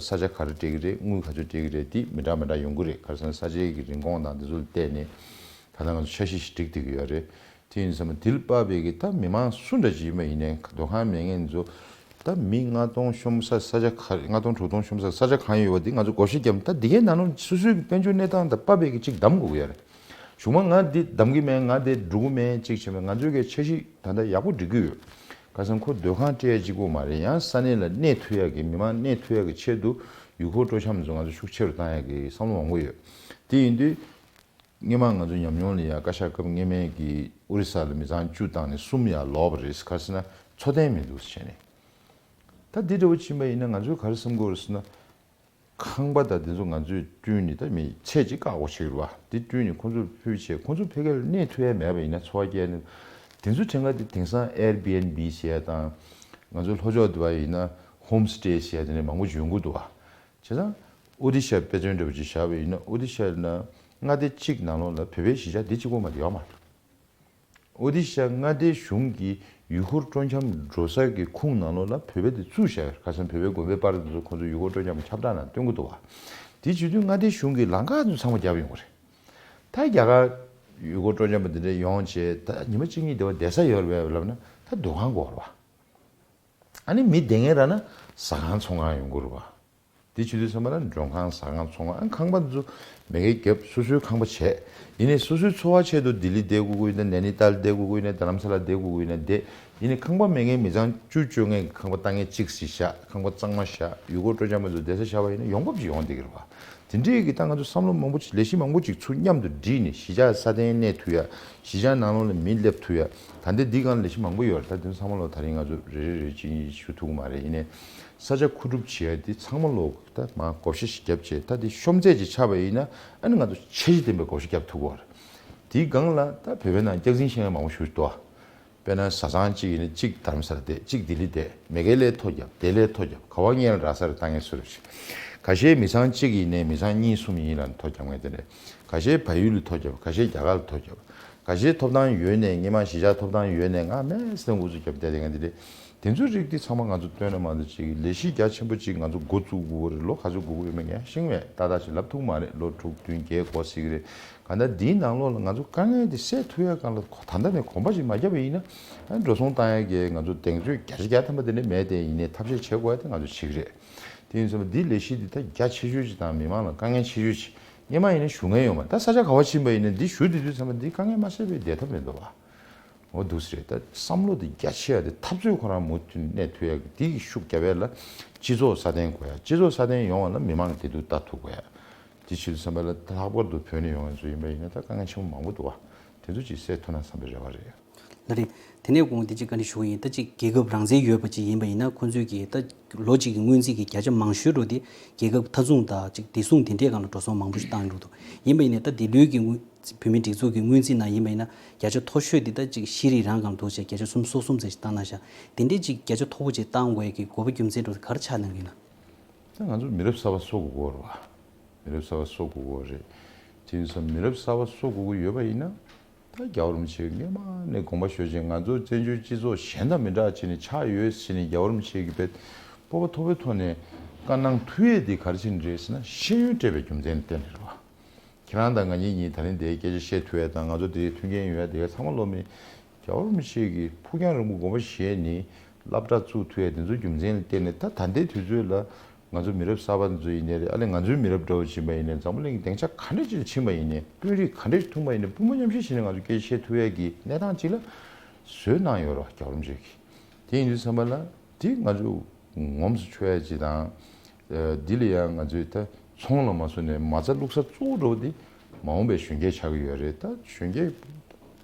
ས་ཆ་ག་རེ་སྤྲད་ཀྱི་རེད། དངུལ་ག་ཚོད་སྤྲད་ཀྱི་རེད། དེ་མི་འདྲ་མི་འདྲ་ཡོང་གི་རེད། ག་རེ་ཟེར་ན་ས་ཆའི་གི་རིན་གོང་དང་དེ་ཚོ་ལ་བལྟས་ནས་ད་ལྟ་ང་ཚོ་འཆར་གཞི་ཞིག་སྒྲིག་བསྡད་ཀྱི་ཡོད་རེད། དེ་ཡིན་ཙང་དེ་ལ་དཔག་པའི་གི་ད་མི་མང་སུ་འདྲ་ཅིག་ཡིན་པ་ཡིན་ནའི། སྡོད་ཁང་མེད་མཁན་ཚོ། ད་མི་ལྔ་སྟོང་ཤོང་ས་ས་ཆ་ག་རེ། ལྔ་སྟོང་དྲུག་སྟོང་ཤོང་ས་ས་ཆ་གང་ཡོད་པ་དེ་ང་ཚོ་བགོ་བཤའ་བརྒྱབ། ད་འདི་གའི་ནང་ལོགས་སོ་སོའི་གི་དཔལ་འབྱོར་གནས་སྟངས་དང་དཔག་པའི་གི་ཅིག་གདམ་དགོས་ཀྱི་ཡོད་རེད། གཞུག་མ་ང་འདི་གདམ་གྱི་མེད། ང་འདི་འགྲོ་གི་མེད་ཅིག་བྱས་པས། ང་ཚོའི་གི་འཆར་གཞི་ད་ལྟ་ཡག་པོ་སྒྲིག་གི་ཡོད། ཁ་སང་ཁོ་སྡོད་ཁང་སྤྲད་ཡ་གཅིག་པོ་མ་རེད། ཡང་ས་གནས་ལ་གནས་ཐུབ་ཡ་གི། མི་མང་གནས་ཐུབ་ཡ་གི་ཆེད་དུ་ཡུལ་སྐོར་སྤྲོ་འཆམ་ཚོ་ང་ཚོ་ཤུགས་ཆེ་རུ་བཏང་ཡ་གི་བསམ་བློ་མང་པོ་ཡོད། དེ་ཡིན་དུས་སྔོན་མ་ང་ཚོ་ཉམས་མྱོང་ལ་ཡ། བཀའ་ཤག་སྐབས་སྔོན་མའི་གི་ཨོ་རི་ས་ལ་མི་ཚང་བཅུ་བཏང་ནས་གསུམ་ཡར་ལོག་པ་རེད། ག་རེ་ཟེར་ན་འཚོ་རྟེན་མི་འདུག་ཟེར་ནས། ད་འདི་འདྲ་བོ་ཕྱིན་པ་ཡིན་ན་ང་ཚོས་ག་རེ་བསམ་དགོས་རེད་ཟེར་ན། ཁང་པ་དང་དེ་ཚོ་ང་ཚོས་བསྐྲུན་ནས། ད་མི་ཚད་ཅིག་བཀག་འགོག་བྱེད་ཀྱི་རེད་པ། དེ་བསྐྲུན་ནས་ཁོང་ཚོར་ཕུལ་བྱས། ཁོང་ཚོ་ཕ་གིར་གནས་ཐུབ་ཡ་མེད་པ་ཡིན་ན། འཚོ་བ་སྐྱེལ་ནས། དེ་ཚོ་གྲངས་ཀ་དེ་དེང་སང་ཨེར་བི་ཨེན་བི་ཟེར་ཡ་དང་། ང་ཚོ་ལྷོ་ཕྱོགས་དེ་པ་ཡིན་ན་ཧོམ་སི་ཊེ་ཟེར་ཡ་དེ་འདྲ་མང་པོ་ཡོང་གི་འདུག་པ། བྱས་ཙང་ཨོ་ཌི་ཤ་དཔེ་མཚོན་འདྲ་པོ་ཅིག་བཞག་པ་ཡིན་ན། ཨོ་ཌི་ཤ་ན་མངའ་སྡེ་གཅིག་ནང་ལོགས་ལ་བོད་པའི་གཞིས་ཆགས་འདི་གཅིག་པོ་མ་གཏོགས་ཡོད་མ་རེད། ཨོ་ཌི་ཤ་མངའ་སྡེའི་གཞུང་གིས་ཡུལ་སྐོར་སྤྲོ་འཆམ་འགྲོ་ས་གི་ཁུངས་ནང་ལོགས་ལ་བོད་པ་དེ་བཙུགས་བཞག་ཡོད། ཁ་སང་བོད་པའི་དགོན་པའི་པར་དེ་ཚོ་ཁོང་ཚོ་ཡུལ་སྐོར་སྤྲོ་འཆམ་ཁྱབ་བསྒྲགས་ནང་སྟོན་གྱི་འདུག་པ། དེ་བྱེད་དུས་མངའ་སྡེའི་གཞུང་གིས་ལམ་ཁ་དེ་ཚོ་ཚང་མ་བརྒྱབ་ཡོང་གི་རེད། ད་རྒྱ་གར་ཡུལ་སྐོར་སྤྲོ་འཆམ་པ་དེ་འདྲ་ཡོང་བྱས། ད་ཉི་མ་གཅིག་གཉིས་དེ་པ་བསྡད་ས་ཡོད་རེད་པས་ལབ་ན། ད་སྡོད་ཁང་དགོས་རེད་པ། ཨ་ནི་མི་བསྡད་མཁན་རག་ན་ཟ་ཁང་ཚོང་ཁང་ཡོང་གི་རེད་པ། དེ་བྱེད་དུས་ཙམ་པ་ལ་མགྲོན་ཁང་ཟ་ཁང་ཚོང་ཁང་། ཨ། ཁང་པ་འདི་ཚོ་མེད་མཁན་བརྒྱབ། སོ་སོའི་ཁང་པ་བྱས། ཡིན་ནའི་སོ་སོའི་འཚོ་བ་ཆེད་དུ་ལྡི་ལི་བསྡད་དགོས་ཀྱི་ཡོད་ན། ནེ་ནི་ཏཱལ་བསྡད་དགོས་ཀྱི་ཡོད་ན། རྡ་རམ་ས་ལ་བསྡད་དགོས་ཀྱི་ཡོད་ན་བསྡད། ཡིན་ནའི་ཁང་པ་མེད་མཁན་མི་ཚང་བཅུ་བཅོ་ལྔའི་ཁང་པ་ལྟ་མཁན་གཅིག་ཙམ་བཞག་ཁང་པ་གཙང་མ་བཞག་ཡུལ་སྐོར་སྤྲོ་འཆམ་པ་ཚོ་བསྡད་ས་བཞག་པ་ཡིན་ན་ཡོང་འབབ་ཅིག་ཡོང་བསྡད་ཀྱི་རེད་པ། དེ་འདྲའི་གི་ད་ང་ཚོ་བསམ་བློ་མང་པོ་ཅིག་ལས་གཞི་མང་པོ་ཅིག་ཚུར་མཉམ་དུ་བསྒྲིལ་ནས། གཞིས་ཆགས་སྲ་བརྟན་གནས་ཐུབ་ཡ། གཞིས་ཆགས་ནང་ལོགས་ལ་མི་སླེབས་ཐུབ་ཡ། ད་ལྟ་འདི་སྒང་ལ་ལས་གཞི་མང་པོ་ཡོད་རེད། ད་དེ་ཚོ་ཚང་མ་ལོ་ད་རིང་ང་ཚོ་རེ་རེ་རེ་ཅིག་ཞུ་ཐུབ་ཀྱི་མ་རེད། ཡིན་ནའི་ས་ཆ་མཁོ་སྒྲུབ་བྱེད་ཡ་དེ་ཚང་མ་ལོ་ད་མར་བགོ་བཤའ་ཞིག་བརྒྱབ་བྱས། ད་དེ་ཤོམ་ཚད་ཅིག་ཆགས་པ་ཡིན་ན། ཨ་ནི་ང་ཚོ་འཆར་གཞི་ལྡན་པའི་བགོ་བཤའ་བརྒྱབ་ཐུབ་ཀྱི་ཡོད་རེད། དེའི་སྒང་ལ་ད་བོད་པའི་ནང་སྐྱག་རྫུན་བཤད་མཁན་མང་པོ་ཞིག་འདུག་ཨ། དཔེར་ན་བཟའ་ཚང་གཅིག་ཡིན་ན་གཅིག་རྡ་རམ་ས་ལ་བསྡད། གཅིག་ལྡི་ལི་བསྡད། མེ་ཀལ་ལའི་ཐོ་བརྒྱབ། དེ་ལའི་ཐོ་བརྒྱབ། ག་པར་ངན་ར་ས་རུ་བཏང་མཁན་སུ་རེད། ཁ་ཤས་མི་ཚང་གཅིག་ཡིན་ནའི་མི་ཚང་གཉིས་གསུམ་ཡིན་ལ་ཐོ་བརྒྱབ་མཁན་དེ་འདྲ། ཁ་ཤས་བལ་ཡུལ་ལ་ཐོ་བརྒྱབ། ཁ་ཤས་རྒྱ་གར་ལ་ཐོ་བརྒྱབ། ཁ་ཤས་ཐོབ་ཐང་ཡོད་ནའི། སྔོན་མ་གཞིས་ཆགས་ཐོབ་ཐང་ཡོད་ནའི་ང་མེད་ཟེར་འུ་ཚུགས་བརྒྱབ་བསྡད་མཁན་དེ་འདྲ། དེ་ཚོའི་རིགས་དེ་ཚང་མ་ང་ཚོ་བཏོན་ན་མ་གཏོགས་ཅིག་ལས་གཞི་རྒྱ་ཆེན་པོ་ཅིག་ང་ཚོ་འགོ་བཙུགས་དགོས་རེད། ལོ་ག་ཚོད་འགོར་གྱི་ཡོད་མེད་ངས་ཤེས་ཀྱི་མེད། ཏག་ཏག་ཅིག་ལབ་ཐུབ་མ་རེད། ལོ་དྲུག་བདུན་བརྒྱད་འགོར་སྲིད་ཀྱི་རེད། གང་ལྟར་འདིའི་ནང་ལོགས་ལ་ང་ཚོ་དཀའ་ངལ་དེ་སེལ་ཐུབ་ཡ་སྒང་ལ་ད་ལྟ་ནས་གོམ་པ་ཞིག་མ་བརྒྱབ་པ་ཡིན་ན། ཨ། འགྲོ་སོང་བཏང་ཡ་གི་ང་ཚོ་གདེང་ཚོད་བརྒྱ་ཆ་བརྒྱ་ཐམ་པ་དེ་འདྲ་མེད་དེ། ཡིན་ནའི་ཐབས་ཤེས་བྱེད་དགོས་ཡ་དེ་ང་ཚོ་བྱེད་ཀྱི་རེད། དེ་ཡིན་ཙང་འདིའི་ལས་གཞི་འདི་ད་རྒྱ་ཆེ་ཤོས་ཅིག་དང་མི་མང་ལ་དཀའ་ངལ་ཆེ་ཤོས་ཅིག་སྔོན་མ་ཡིན་ན་ཞུ་མཁན་ཡོད་མ་རེད། ད་ས་ཆ་ག་པར་ཕྱིན་པ་ཡིན་ན་འདི་ཞུ་བསྡད་དུས་ཙམ་པ་འདི་དཀའ་ངལ་མ་སེལ་བའི་བསྡད་ཐབས་མེད་འདུག་བ། འོ་འདུག་སེ་རེད། ད་བསམ་བློ་དེ་རྒྱ་ཆེ་བ་དེ། འཐབ་རྩོད་ཁོ་རང་མུ་མཐུད་གནས་ཐུབ་ཡ་གི་དེ་གི་ཤུགས་རྒྱབ་ཡ་ལ་སྤྱི་ཚོགས་སྲ་བརྟན་དགོས་ཡ། སྤྱི་ཚོགས་སྲ་བརྟན་ཡོང་བ་ལ་མི་མང་གི་བདེ་སྡུག་ལྟ་ཐུབ་དགོས་ཡ། དེ་བྱེད་དུས་ཙམ་པ་ལ་ད་ལྷག་པར་དུ་བོད་ནས་ཡོང་མཁན་ཚོ་ཡིན་པ་ཡིན་ན་ད་དཀའ་ངལ་ཆེན་པོ་མང་པོ་འདུག་བ། དེ་ཚོ་ཅིག་སེལ་ཐུབ་ན་བསམ་པའི་རེ་བ་རེད། ལགས་རེད། དེ་ནས་གོང་དེ་ཅིག་བཀའ་འདྲི་ཞུ་གི་ཡིན། ད་ཅིག་རྒྱལ་ཁབ་རང་བཙན་ཡོད་པ་ཅིག་ཡིན་པ་ཡིན་ན། ཁོང་ཚོས་ཀྱི་ད་ལོ་གཅིག་གི་སྔོན་རྩིས་ཀྱི་བརྒྱ་ཆ་མང་ཤོས་འགྲོ་དེ་རྒྱལ་ཁབ་མཐའ་སྲུང་དང་ཅིག་བདེ་སྲུང་དེ་འདྲའི་སྒང་ལ་འགྲོ་སོང་མང་པོ་ཞིག་བཏང་འགྲོ་འདུག་ཡིན་པ་ཡིན་ནའི་ད་འདི་ལོའི་གི་དངུལ། བོད་མིའི་སྒྲིག་འཛུགས་ཀྱི་སྔོན་རྩིས་ནང་ཡིན་པ་ཡིན་ན། བརྒྱ་ཆ་མཐོ་ཤོས་དེ་ད་ཅིག་ཤེས་རིག་རང་སྒང་འདུག་བྱས་བརྒྱ་ཆ་སུམ་ཅུ་སོ་གསུམ་ཙམ་ཞིག་བཏང་གནང་ཤག་དེ་འདྲའི་ཅིག་བརྒྱ་ཆ་མཐོ་པོ་ཅིག་བཏང་དགོས་ཀྱི་དགོས་པ་རྒྱུ་མཚན་འགྲོ་དེ་ག་རེ་ཆགས་གནང་གི་ཡིན་ན། ང་ཚོ་མི་རབས་གསར་པ་གསོ་དགོས་ཀྱི་ཡོད་རེད་བ། མི་རབས་གསར་པ་གསོ་དགོས་ཀྱི་ཡོད་རེད། དེ་ཡིན་ཙང་མི་རབས་གསར་པ་གསོ་དགོས་ཀྱི་ཡོད་པ་ཡིན་ན། ད་རྒྱལ་བ་རིན་པོ་ཆེས་སྔོན་མ་ནས་དགོངས་པ་བཞེས་བྱས། ང་ཚོ་བཙན་བྱོལ་སྤྱི་ཚོགས་གཞན་དང་མི་འདྲ་བྱས་ནས་ཆགས་ཡོད་ཟེར་ནས། རྒྱལ་བ་རིན་པོ་ཆེ་གིས་དཔེ་སྤོབས་པ་མཐོ་པོའི་ཐོག་ནས་བཀའ་གནང་ཐུབ་ཡས་དེ་ག་རེ་བྱས་ནས་རེད་ཟེར་ན། ཤེས་ཡོན་སྤྲད་པའི་རྒྱུ་མཚན་ལ་བརྟེན་ནས་རེད་བ། ཁྱེད་རང་དང་ང་གཉིས་གཉིས་ད་རིང་དེའི་སྐད་ཆ་བཤད་ཐུབ་ཡས་དང་། ང་ཚོ་དེའི་མཐུན་རྐྱེན་ཡོད་ཡས་དེ་ག་ཚང་མ་སློབ་མའི། རྒྱལ་བ་རིན་པོ་ཆེ་གིས་ཕུགས་རྒྱང་རིང་པོ་དགོངས་པ་བཞེས་ནས་སློབ་གྲྭ་བཙུགས་ཐུབ་ཡས་དེ་ཚོའི་རྒྱུ་མཚན་ལ་བརྟེན་ནས། ད་ད་ལྟའི་དུས་ཚོད་ལ་ང་ཚོ་མི་རབས་གསར་པ་ཚོ་ཡིན་ནའི་རེད། ཨ་ལས་ང་ཚོའི་མི་རབས་འདྲ་བོ་ཕྱིན་པ་ཡིན་ནའི། འཛམ་བུ་གླིང་གི་སྡིངས་ཆ་ག་འདྲ་ཅིག་ལ་ཕྱིན་པ་ཡིན་ནའི། དཔོན་རིགས་ག་འདྲ་ཞིག་ཐོན་པ་ཡིན་ནའི། དཔུང་པ་མཉམ་གཤིབ་བྱས་ནས་ང་ཚོ་སྐད་ཆ་བཤད་ཐུབ་ཡས་ཀྱི་གནས་སྟངས་ཅིག་ལ་བཟོས་གནང་ཡོད་རེད་བ། རྒྱལ་བ་རིན་པོ་ཆེ་གིས། དེ་ཡིན་དུས་ཙམ་པ་ལ་དེ་ང་ཚོ་ངོམས་སུ་ཆུད་ཡ་ཅིག་དང་། ཨ། འདི་ལ་ཡང་ང་ཚོས་ད་ཚོང་ལ་མ་སོང་ནས་མ་རྩ་བླུག་ས་གཙོ་བོ་འདྲ་བོ་དེ་མ་འོངས་པའི་གཞོན་སྐྱེས་ཆགས་ཀྱི་ཡོད་རེད། ད་གཞོན་སྐྱེས་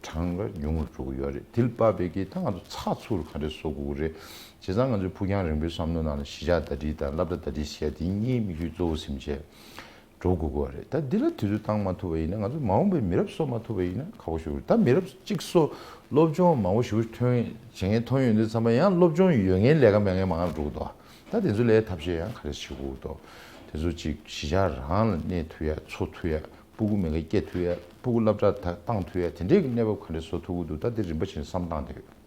གྲངས་ཀ་ཉུང་རུ་འགྲོ་གི་ཡོད་རེད། དེ་ལ་དཔག་པའི་གི་ད་ང་ཚོ་ཚགས་ཚུད་ག་འདྲས་བཟོ་དགོས་ཀྱི་རེད། བྱས་ཙང་ང་ཚོའི་ཕུགས་རྒྱང་རིང་པོའི་བསམ་བློ་ནང་ལ་གཞིས་ཆགས་ཟླ་སྒྲིལ་དང་སློབ་གྲྭ་ཟླ་སྒྲིལ་ཟེར་ཡ་དེ་གཉིས་དམིགས་ཡུལ་གཙོ་བོ་ཟིན་བྱས། འགྲོ་དགོས་ཀྱི་རེད། ད་འདི་ལ་དུས་ཚོད་བཏང་མ་ཐུབ་པ་ཡིན་ན། ང་ཚོ་མ་འོངས་པའི་མི་རབས་གསོ་མ་ཐུབ་པ་ཡིན་ན་ཁག་པོ་ཞེ་པོ་རེད། ད་མི་རབས་གཅིག་གསོ། སློབ་སྦྱོང་མང་པོ་ཞེ་པོ་ཐོན། བྱེད་མཁན་ཐོན་ཡོང་དུས་ཙམ་པ་ཡང་སློབ་སྦྱོང་ཡོད་མཁན་ལས་ཀ་མེད་མཁན་མང་རུ་འགྲོ་གི་འདུག་ད་དེ་ཚོ་ལས་ཐབས་ཤེས་ཡང་ག་རེ་བྱེད་དགོས་འདུག་དེ་ཚོ་ཅིག་གཞིས་ཆགས་རང་ལ་གནས་ཐུབ་ཡ། འཚོ་ཐུབ་ཡ། སྤུ་གུ་མེད་མཁན་སྐྱེ་ཐུབ་ཡ། སྤུ་གུ་སློབ་གྲྭ་ད་བཏང་ཐུབ་ཡ། དེ་འདྲའི་གི་གནས་བབ་ག་འདྲ་བཟོ་ཐུབ་ཀྱི་འདུག་ད་དེ་རིམ་པ་བྱས་ནས་བསམ་བཏང་བསྡད་ཡོད།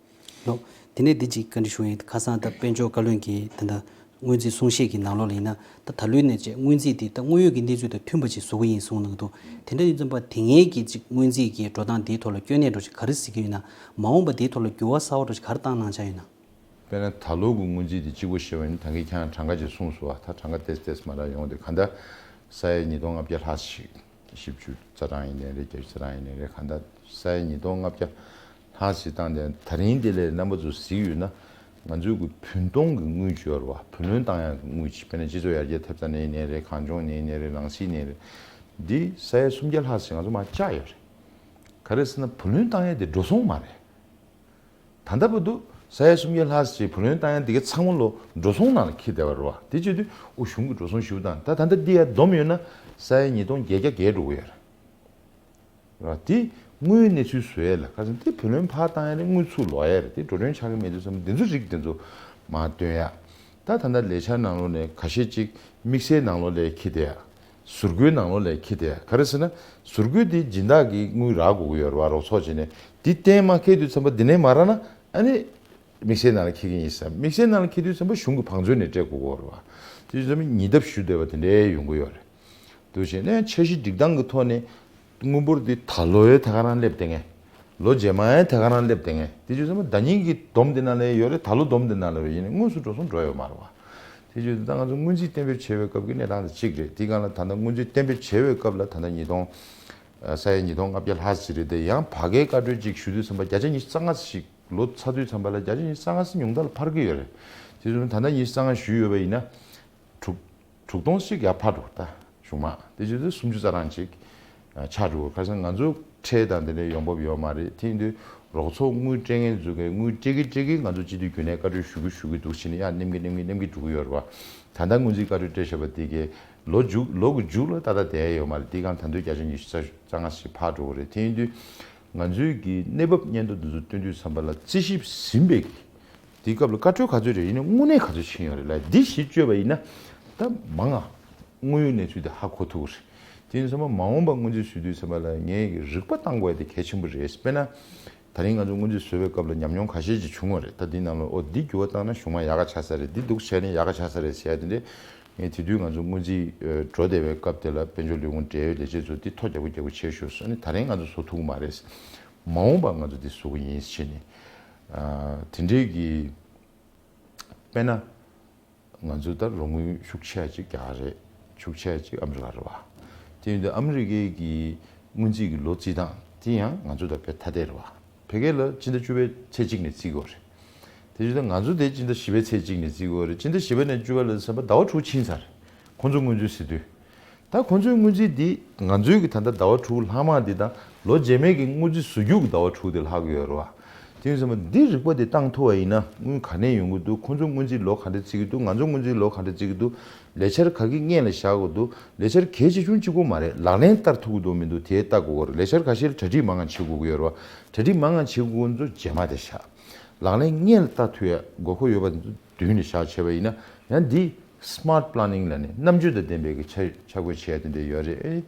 ལགས། དེ་ནས་འདི་གཅིག་བཀའ་འདྲི་ཞུ་ཡིན། ཁ་སང་ད་དཔལ་འབྱོར་བཀའ་བློན་གྱིས་ད་ལྟ་སྔོན་རྩིས་གསུང་བཤད་ཀྱི་ནང་ལོགས་ལ་ཡིན་ན། ད་ད་ལོའི་ནས་བྱས་སྔོན་རྩིས་དེ་ད་དངོས་ཡོད་ཀྱི་གནས་ཚུལ་དང་མཐུན་པ་ཅིག་བཟོ་གི་ཡིན་གསུངས་གནང་འདུག་དེ་འདྲ་ཡིན་ཙམ་པ་དེ་སྔའི་གི་ཅིག་སྔོན་རྩིས་ཀྱི་འགྲོ་སྟངས་དེའི་ཐོག་ལ་སྐྱོན་གནས་འདྲ་ཅིག་ག་རེ་གཟིགས་ཀྱི་ཡོད་ན། མ་འོངས་པ་དེའི་ཐོག་ལ་འགྱུར་བ་གསར་པ་འདྲ་ཅིག་ག་རེ་བཏང་གནང་འཆར་ཡོད་ན། དཔེར་ན་ད་ལོ་གི་སྔོན་རྩིས་དེ་གཅིག་པོ་བཤད་པ་ཡིན་ན། ད་གིན་ཁྱེད་རང་གྲངས་ཀ་ཅིག་གསུངས་སོང་བ། ད་གྲངས་ཀ་ཏོག་ཙམ་ཏོག་ཙམ་མ་རག་ཡོང་དེ། གང་ལྟར་ས་ཡ་ཉིས་སྟོང་ལྔ་བརྒྱ་ལྷག་ཞིག་བཞི་བཅུ་རྩ་གྲངས་ཡིན་ནའི་རེད། བརྒྱད་ཅུ་རྩ་གྲངས་ཡིན་ནའི་རེད། གང་ལྟར་ས་ཡ་ཉིས་སྟོང་ལྔ་བརྒྱ་ལྷག་ཞིག་བཏང་སྟེ། ད་རིང་འདི་ལས་རྣམ་པ་ཚོ་གཟིགས་ཡོད་ན། ང་ཚོའི་གི་བུན་གཏོང་གི་དངུལ་ཅིག་ཡོད་རེད་བ། བུ་ལོན་བཏང་ཡག་གི་དངུལ་ཅིག་དཔེར་ན་སྤྱི་ཚོགས་ཡར་རྒྱས་ཐེབས་རྩ་ནས་ཡིན་ནའི་རེད། གངས་ལྗོངས་ནས་ཡིན་ནའི་རེད། ནང་སྲིད་ནས་ཡིན་ནའི་རེད། འདི་ས་ཡ་སུམ་བརྒྱ་ལྷག་ཞིག་ང་ཚོ་མར་བཅག་ཡོད་རེད། ག་རེ་ཟེར་ན་བུ་ལོན་བཏང་ཡག་དེ་འགྲོ་སོང་མ་རེད། ད་ལྟ་བར་དུ་ས་ཡ་སུམ་བརྒྱ་ལྷག་ཅིག་བུ་ལོན་བཏང་ཡག་འདི་ག་ཚང་མ་ལོ་འགྲོ་སོང་ནང་ལ་འཁྱེར་བསྡད་པ་རེད་བ། དེ་བྱེད་དུས་ཨོ་གཞུང་གི་འགྲོ་སོང་ཞེ་པོ་བཏང་། ད་ད་ལྟ་འདི་ཡར་བསྡོམས་ཡོད་ན་ས་ཡ་ཉིས་སྟོང་བརྒྱད་བརྒྱ་བརྒལ་འགྲོ་གི་ཡོད་རེད་བ། དེ་དངུལ་གནས་ཚུལ་བཟོ་ཡས་ལ། ཁ་སང་དེ་བུ་ལོན་ཕར་བཏང་ཡག་རེད། དངུལ་ཚུར་ལོག་ཡག་རེད། དེ་འགྲོ་གྲོན་ཆགས་ཀྱི་མེད་དུས་ཙམ་པ་འདི་ཚོ་རིགས་དེ་ཚོ་མར་བཏོན་ཡག་ད་ད་ལྟ་ལས་འཆར་ནང་ལོགས་ནས་ཁ་ཤས་ཅིག་དམིགས་བསལ་ནང་ལོགས་ལ་འཁྱེར་བསྡད་ཡག་ཟུར་བཀོལ་ནང་ལོགས་ལ་འཁྱེར་བསྡད་ཡག་ག་རེ་ཟེར་ན། ཟུར་བཀོལ་དེ་སྦྱིན་བདག་གི་དངུལ་རག་དགོས་ཀྱི་ཡོད་རེད་བ། རོགས་ཚོགས་བྱས་ནས་དེ་གཏན་མ་འཁེལ་དུས་ཙམ་པ། དེ་ནས་མ་རག་ན་ཨ་ནི་དམིགས་བསལ་ནང་ལ་འཁྱེར་གྱི་ཡིན་ཟེར། དམིགས་བསལ་ནང་ལ་འཁྱེར་དུས་ཙམ་པ་གཞུང་གི་བང་མཛོད་ནས་སྤྲད་དགོས་ཀྱི་ཡོད་རེད་བ། དེ་ཙམ་པ་ཉེས་ལྟ་ཞུ་བསྡད་པ་དེ་འདྲའི་ཡོང་གི་ཡོད་རེད། འདུག་བྱས་ནས་འཆར་གཞི་སྒྲིག་སྟངས་ཀྱི་ཐོག་ནས་དངུལ་འབོར་འདི་ད་ལོའི་ད་ག་རང་སླེབས་བསྡད་མཁན། ལོ་རྗེས་མའི་ད་ག་རང་སླེབས་བསྡད་མཁན། དེ་བྱས་ཙང་ཟླ་ཉིན་གྱི་སྡོམ་དེ་ནང་ལ་ཡོད་རེད། ད་ལོ་སྡོམ་དེ་ནང་ལ་ཡོད་རེད། དངོས་སུ་འགྲོ་སོང་འགྲོ་ཡོད་མ་རེད་བ། དེ་བྱས་ཙང་ད་ང་ཚོ་སྔོན་རྩིས་གཏན་འབེབས་བྱེད་པའི་སྐབས་ཀྱི་གནས་སྟངས་དེ་གཅིག་རེད། དེའི་སྒང་ལ་ད་ལྟ་སྔོན་རྩིས་གཏན་འབེབས་བྱེད་པའི་སྐབས་ལ་ད་ལྟ་ཉིས་སྟོང་། ས་ཡ་ཉིས་སྟོང་ལྔ་བརྒྱ་ལྷག་ཅིག་རེད་དེ། ཡང་བར་བརྒལ་བཀའ་འཁྲོལ་ཅིག་ཞུ་དུས་ཙམ་པ་བརྒྱ་ཆ་ཉི་ཤུ་རྩ་ལྔ་ཞིག་ལོ་ཚར་དུས་ཙམ་པ་ལ་བརྒྱ་ཆ་ཉི་ཤུ་རྩ་ལྔ་ཞིག་ཉུང་མཐའ་ལ་འཕར་གྱི་ཡོད་རེད། དེ་བྱས་ཙང་ད་ལྟ་ཉི་ཤུ་རྩ་ལྔ་ཞུས་ཡོད་པ་ཡིན་ན། དྲུག་དྲུག་སྟོང་ཞིག་ཡར་འཕར་འགྲོ། ད་གཞུང་མང་དེ་བྱས་ཙང་སུམ་ཅུ་རྩ་གྲངས་ཅིག་ཆགས་འགྲོ། ཁ་སང་ང་ཚོ་ཁྲལ་དང་དེ་འདྲའི་ཡོང་འབབ་ཡོད་མ་རེད། དེ་ཡིན་དུས་རོགས་ཚོགས་དངུལ་སྤྲད་མཁན་ཚོ་གིས་དངུལ་སྤྲད་ཀྱི་སྤྲད་ཀྱི་ང་ཚོ་སྤྱི་འཐུས་རྒྱུན་ལས་བཀའ་འཁྲོལ་ཞུ་གི་ཞུ་གི་འདུག་བྱས་ནས་ཡར་ནེམ་གི་ནེམ་གི་ནེམ་གི་འགྲོ་གི་ཡོད་རེད་བ། ད་ལྟ་སྔོན་རྩིས་བཀའ་འཁྲོལ་སྤྲད་བཞག་པ་དེ་གས་ལོ་མཇུག་ལོ་གི་མཇུག་ལ་ཏག་ཏག་བསྡད་ཡོད་མ་རེད། དེའི་སྒང་ད་དུང་བརྒྱ་ཆ་ཉི་ཤུ་རྩ་ལྔ་ཞིག་འཕར་འགྲོ་གི་རེད། དེ་ཡིན་དུས་ང་ཚོའི་གི་གནས་བབ་སྙན་ཐོ་འདི་ཚོ་སྟོན་དུས་ཙམ་པ་ལ་རྩིས་ཞིབ་ཟིན་པའི་གི་དེའི་སྐབས་ལ་བཀའ་འཁྲོལ་ག་ཚོད་རེད། ཡིན་ནའི་དངོས་གནས་ག་ཚོད་ཕྱིན་ཡོད་རེད་ལ། འདི་གཞི་བཅོལ་བ་ཡིན་ན་ད་མང་ང་དངོས་ཡོད་གནས་ཚུལ་དེ་ཧ་གོ་ཐུབ་ཀྱི་རེད། དེ་ཡིན་ཙང་མ་འོངས་པ་སྔོན་རྩིས་ཞུ་དུས་ཙམ་པ་ལ་ངས་རིག་པ་བཏང་དགོས་ཡ་དེ་གལ་ཆེན་པོ་རེད། དཔེར་ན། ད་རིང་ང་ཚོ་སྔོན་རྩིས་བཟོ་བའི་སྐབས་ལ་ཉམས་མྱོང་ཁ་ཤས་ཅིག་བྱུང་བ་རེད། ད་འདི་ནང་ལ་ཨོ་འདི་འགྱུར་བ་བཏང་ན་གཞུང་མང་ཡག་ག་ཆགས་ས་རེད། འདི་འདུག་བྱས་ན་ཡག་ག་ཆགས་ས་རེད་ཟེར་ཡ་དེ་འདྲས། ངས་དེ་དུས་ང་ཚོ་སྔོན་རྩིས་འགྲོ་བསྡད་པའི་སྐབས་དེ་ལ་དཔལ་འབྱོར་ལས་ཁུངས་འབྲེལ་ཡོད་ལས་བྱེད་ཚོ་འདི་ཐོ་རྒྱག་པོ་རྒྱག་པོ་བྱས་ཤོག་ཟེར་ནས། ད་རིང་ང་ཚོ་བཟོ་ཐུབ་ཀྱི་མ་རེད། མ་འོངས་པ་ང་ཚོ་འདི་བཟོ་གི་ཡིན་ཟེར་ནས། དེ་འདྲས་ཀྱི། དཔེར་ན། ང་ཚོ་ད་རོགས་དངུལ་ཤུགས་ཆེ་ཅིག་རྒྱ་གར་རེད། ཤུགས་ཆེ་ཅིག་ཨ་མི་རི་ཀ་རེད་བ། དེ་ཡིན་དུས་ཨ་མི་རི་ཀའི་གི་སྔོན་རྩིས་ཀྱི་ལོ་རྩིས་སྟངས་དེ་ཡང་ང་ཚོ་དང་དཔེ་ཐ་དད་རེད་བ། ཕ་གི་ལ་སྤྱི་ཟླ་བཅུ་པའི་ཚེས་གཅིག་ནས་རྩིས་དགོས་རེད། དེ་བྱས་ཙང་ང་ཚོ་དེ་སྤྱི་ཟླ་བཞི་པའི་ཚེས་གཅིག་ནས་རྩིས་དགོས་རེད། སྤྱི་ཟླ་བཞི་པ་ནས་བཅུ་པ་ལ་ཟླ་བ་དྲུག་ཕྱིན་ཚར། ཁོང་ཚོ་སྔོན་རྩིས་ཟེར་དུས། ད་ཁོང་ཚོའི་སྔོན་རྩིས་འདི་ང་ཚོའི་གི་ད་ལྟ་ཟླ་བ་དྲུག་ལྷག་མ་འདི་དང་ལོ་རྗེས་མའི་གི་སྔོན་རྩིས་བཟོ་རྒྱུ་གི་ཟླ་བ་དྲུག་དེ་ལྷག་གི་ཡོད་རེད་བ། དེ་ཡིན་ཙང་མ་འདི་རིག་པ་འདི་བཏང་ཐུབ་པ་ཡིན་ན། དངུལ་ག་ནས་ཡོང་གི་འདུག་ཁོང་ཚོ་སྔོན་རྩིས་ལོ་ག་འདྲ་བརྩི་གི་འདུག་ང་ཚོ་སྔོན་རྩིས་ལོ་ག་འདྲ་བརྩི་གི་འདུག་ལས་འཆར་ག་གི་སྔོན་ལ་བཞག་དགོས་འདུག་ལས་འཆར་གལ་ཆེ་ཆུང་གཅིག་པོ་མ་རེད། ལག་ལེན་བསྟར་ཐུབ་ཀྱི་འདུག་མི་འདུག་དེ་བལྟ་དགོས་ཀྱི་རེད། ལས་འཆར་ཁ་ཤས་ལ་གྲ་སྒྲིག་མང་ང་བྱེད་དགོས་ཀྱི་ཡོད་རེད་བ། གྲ་སྒྲིག་མང་ང་བྱེད་དགོས་ཀྱི་འདུག་རྗེས་མ་དེ་བཞག་ལག་ལེན་སྔོན་ལ་བསྟར་ཐུབ་ཡ་དགོས་མཁོ་ཡོད་པ་འདི་ཚོ་མདུན་ནས་བཞག་བྱས་པ་ཡིན་ན་ཡང་འདི་ Smart planning ལ་ནི་རྣམ་དཔྱོད་དང་ལྡན་པའི་གི་འཆར་འཆར་འགོད་བྱས་དེ་འདྲ་ཡོད་རེད། ཨེ།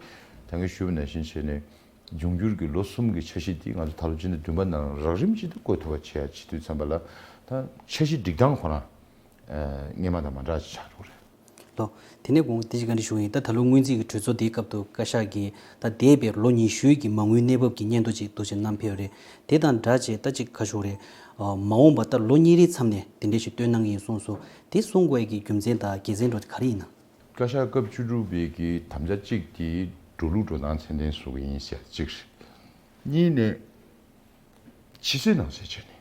ད་གིན་ཞུས་པ་ནང་བཞིན་བྱས་ནས་འབྱུང་འགྱུར་གྱི་ལོ་གསུམ་གྱི་འཆར་གཞི་འདི་ང་ཚོ་ད་ལོ་སྤྱི་ཟླ་བདུན་པ་ནང་རགས་རིམ་གྱིས་འགོ་ཐུབ་པ་བྱས་བྱེད་དུས་ཙམ་པ་ལ་ད་འཆར་གཞི་སྒྲིག་སྟངས་ཁོ་རང་སྔོན་མ་དང་མ་འདྲ་ཅིག་ཆགས་འགྲོ་གི་རེད། ལོ། དེ་ནས་དགོངས་དེ་ཅིག་བཀའ་འདྲི་ཞུ་གི་ཡིན། ད་ད་ལོ་སྔོན་རྩིས་ཀྱི་གྲོས་ཚོགས་དེའི་སྐབས་དུ་བཀའ་ཤག་གིས་ད་འདས་པའི་ལོ་ཉི་ཤུའི་གི་མ་དངུལ་གནས་བབ་ཀྱི་སྙན་ཐོ་ཅིག་འདུག་ཅེས་བསྣམས་ཕེབས་རེད། དེ་དང་སྦྲགས་བྱས་ད་ཅིག་ག་ཞུ་རེད། མ་འོངས་པ་ད་ལོ་གཉིས་རེའི་མཚམས་ནས་དེ་འདྲས་ཞིག་བཏོན་གནང་གི་ཡིན་གསུངས་སོང་། དེ་གསུང་དགོས་ཀྱི་རྒྱུ་མཚན་དང་དགེ་མཚན་འདྲ་ག་རེ་ཡིན་ན། བཀའ་ཤག་སྐབས་བཅུ་དྲུག་པའི་གི་དམ་བཅའ་གཅིག་དེ་འགྲོ་ལུགས་འགྲོ་སྟངས་ཚད་ལྡན་བཟོ་གི་ཡིན་ཟེར་གཅིག་རེད། གཉིས་ནས་ཕྱི་གསལ་ནང་གསལ་བྱས་ནས།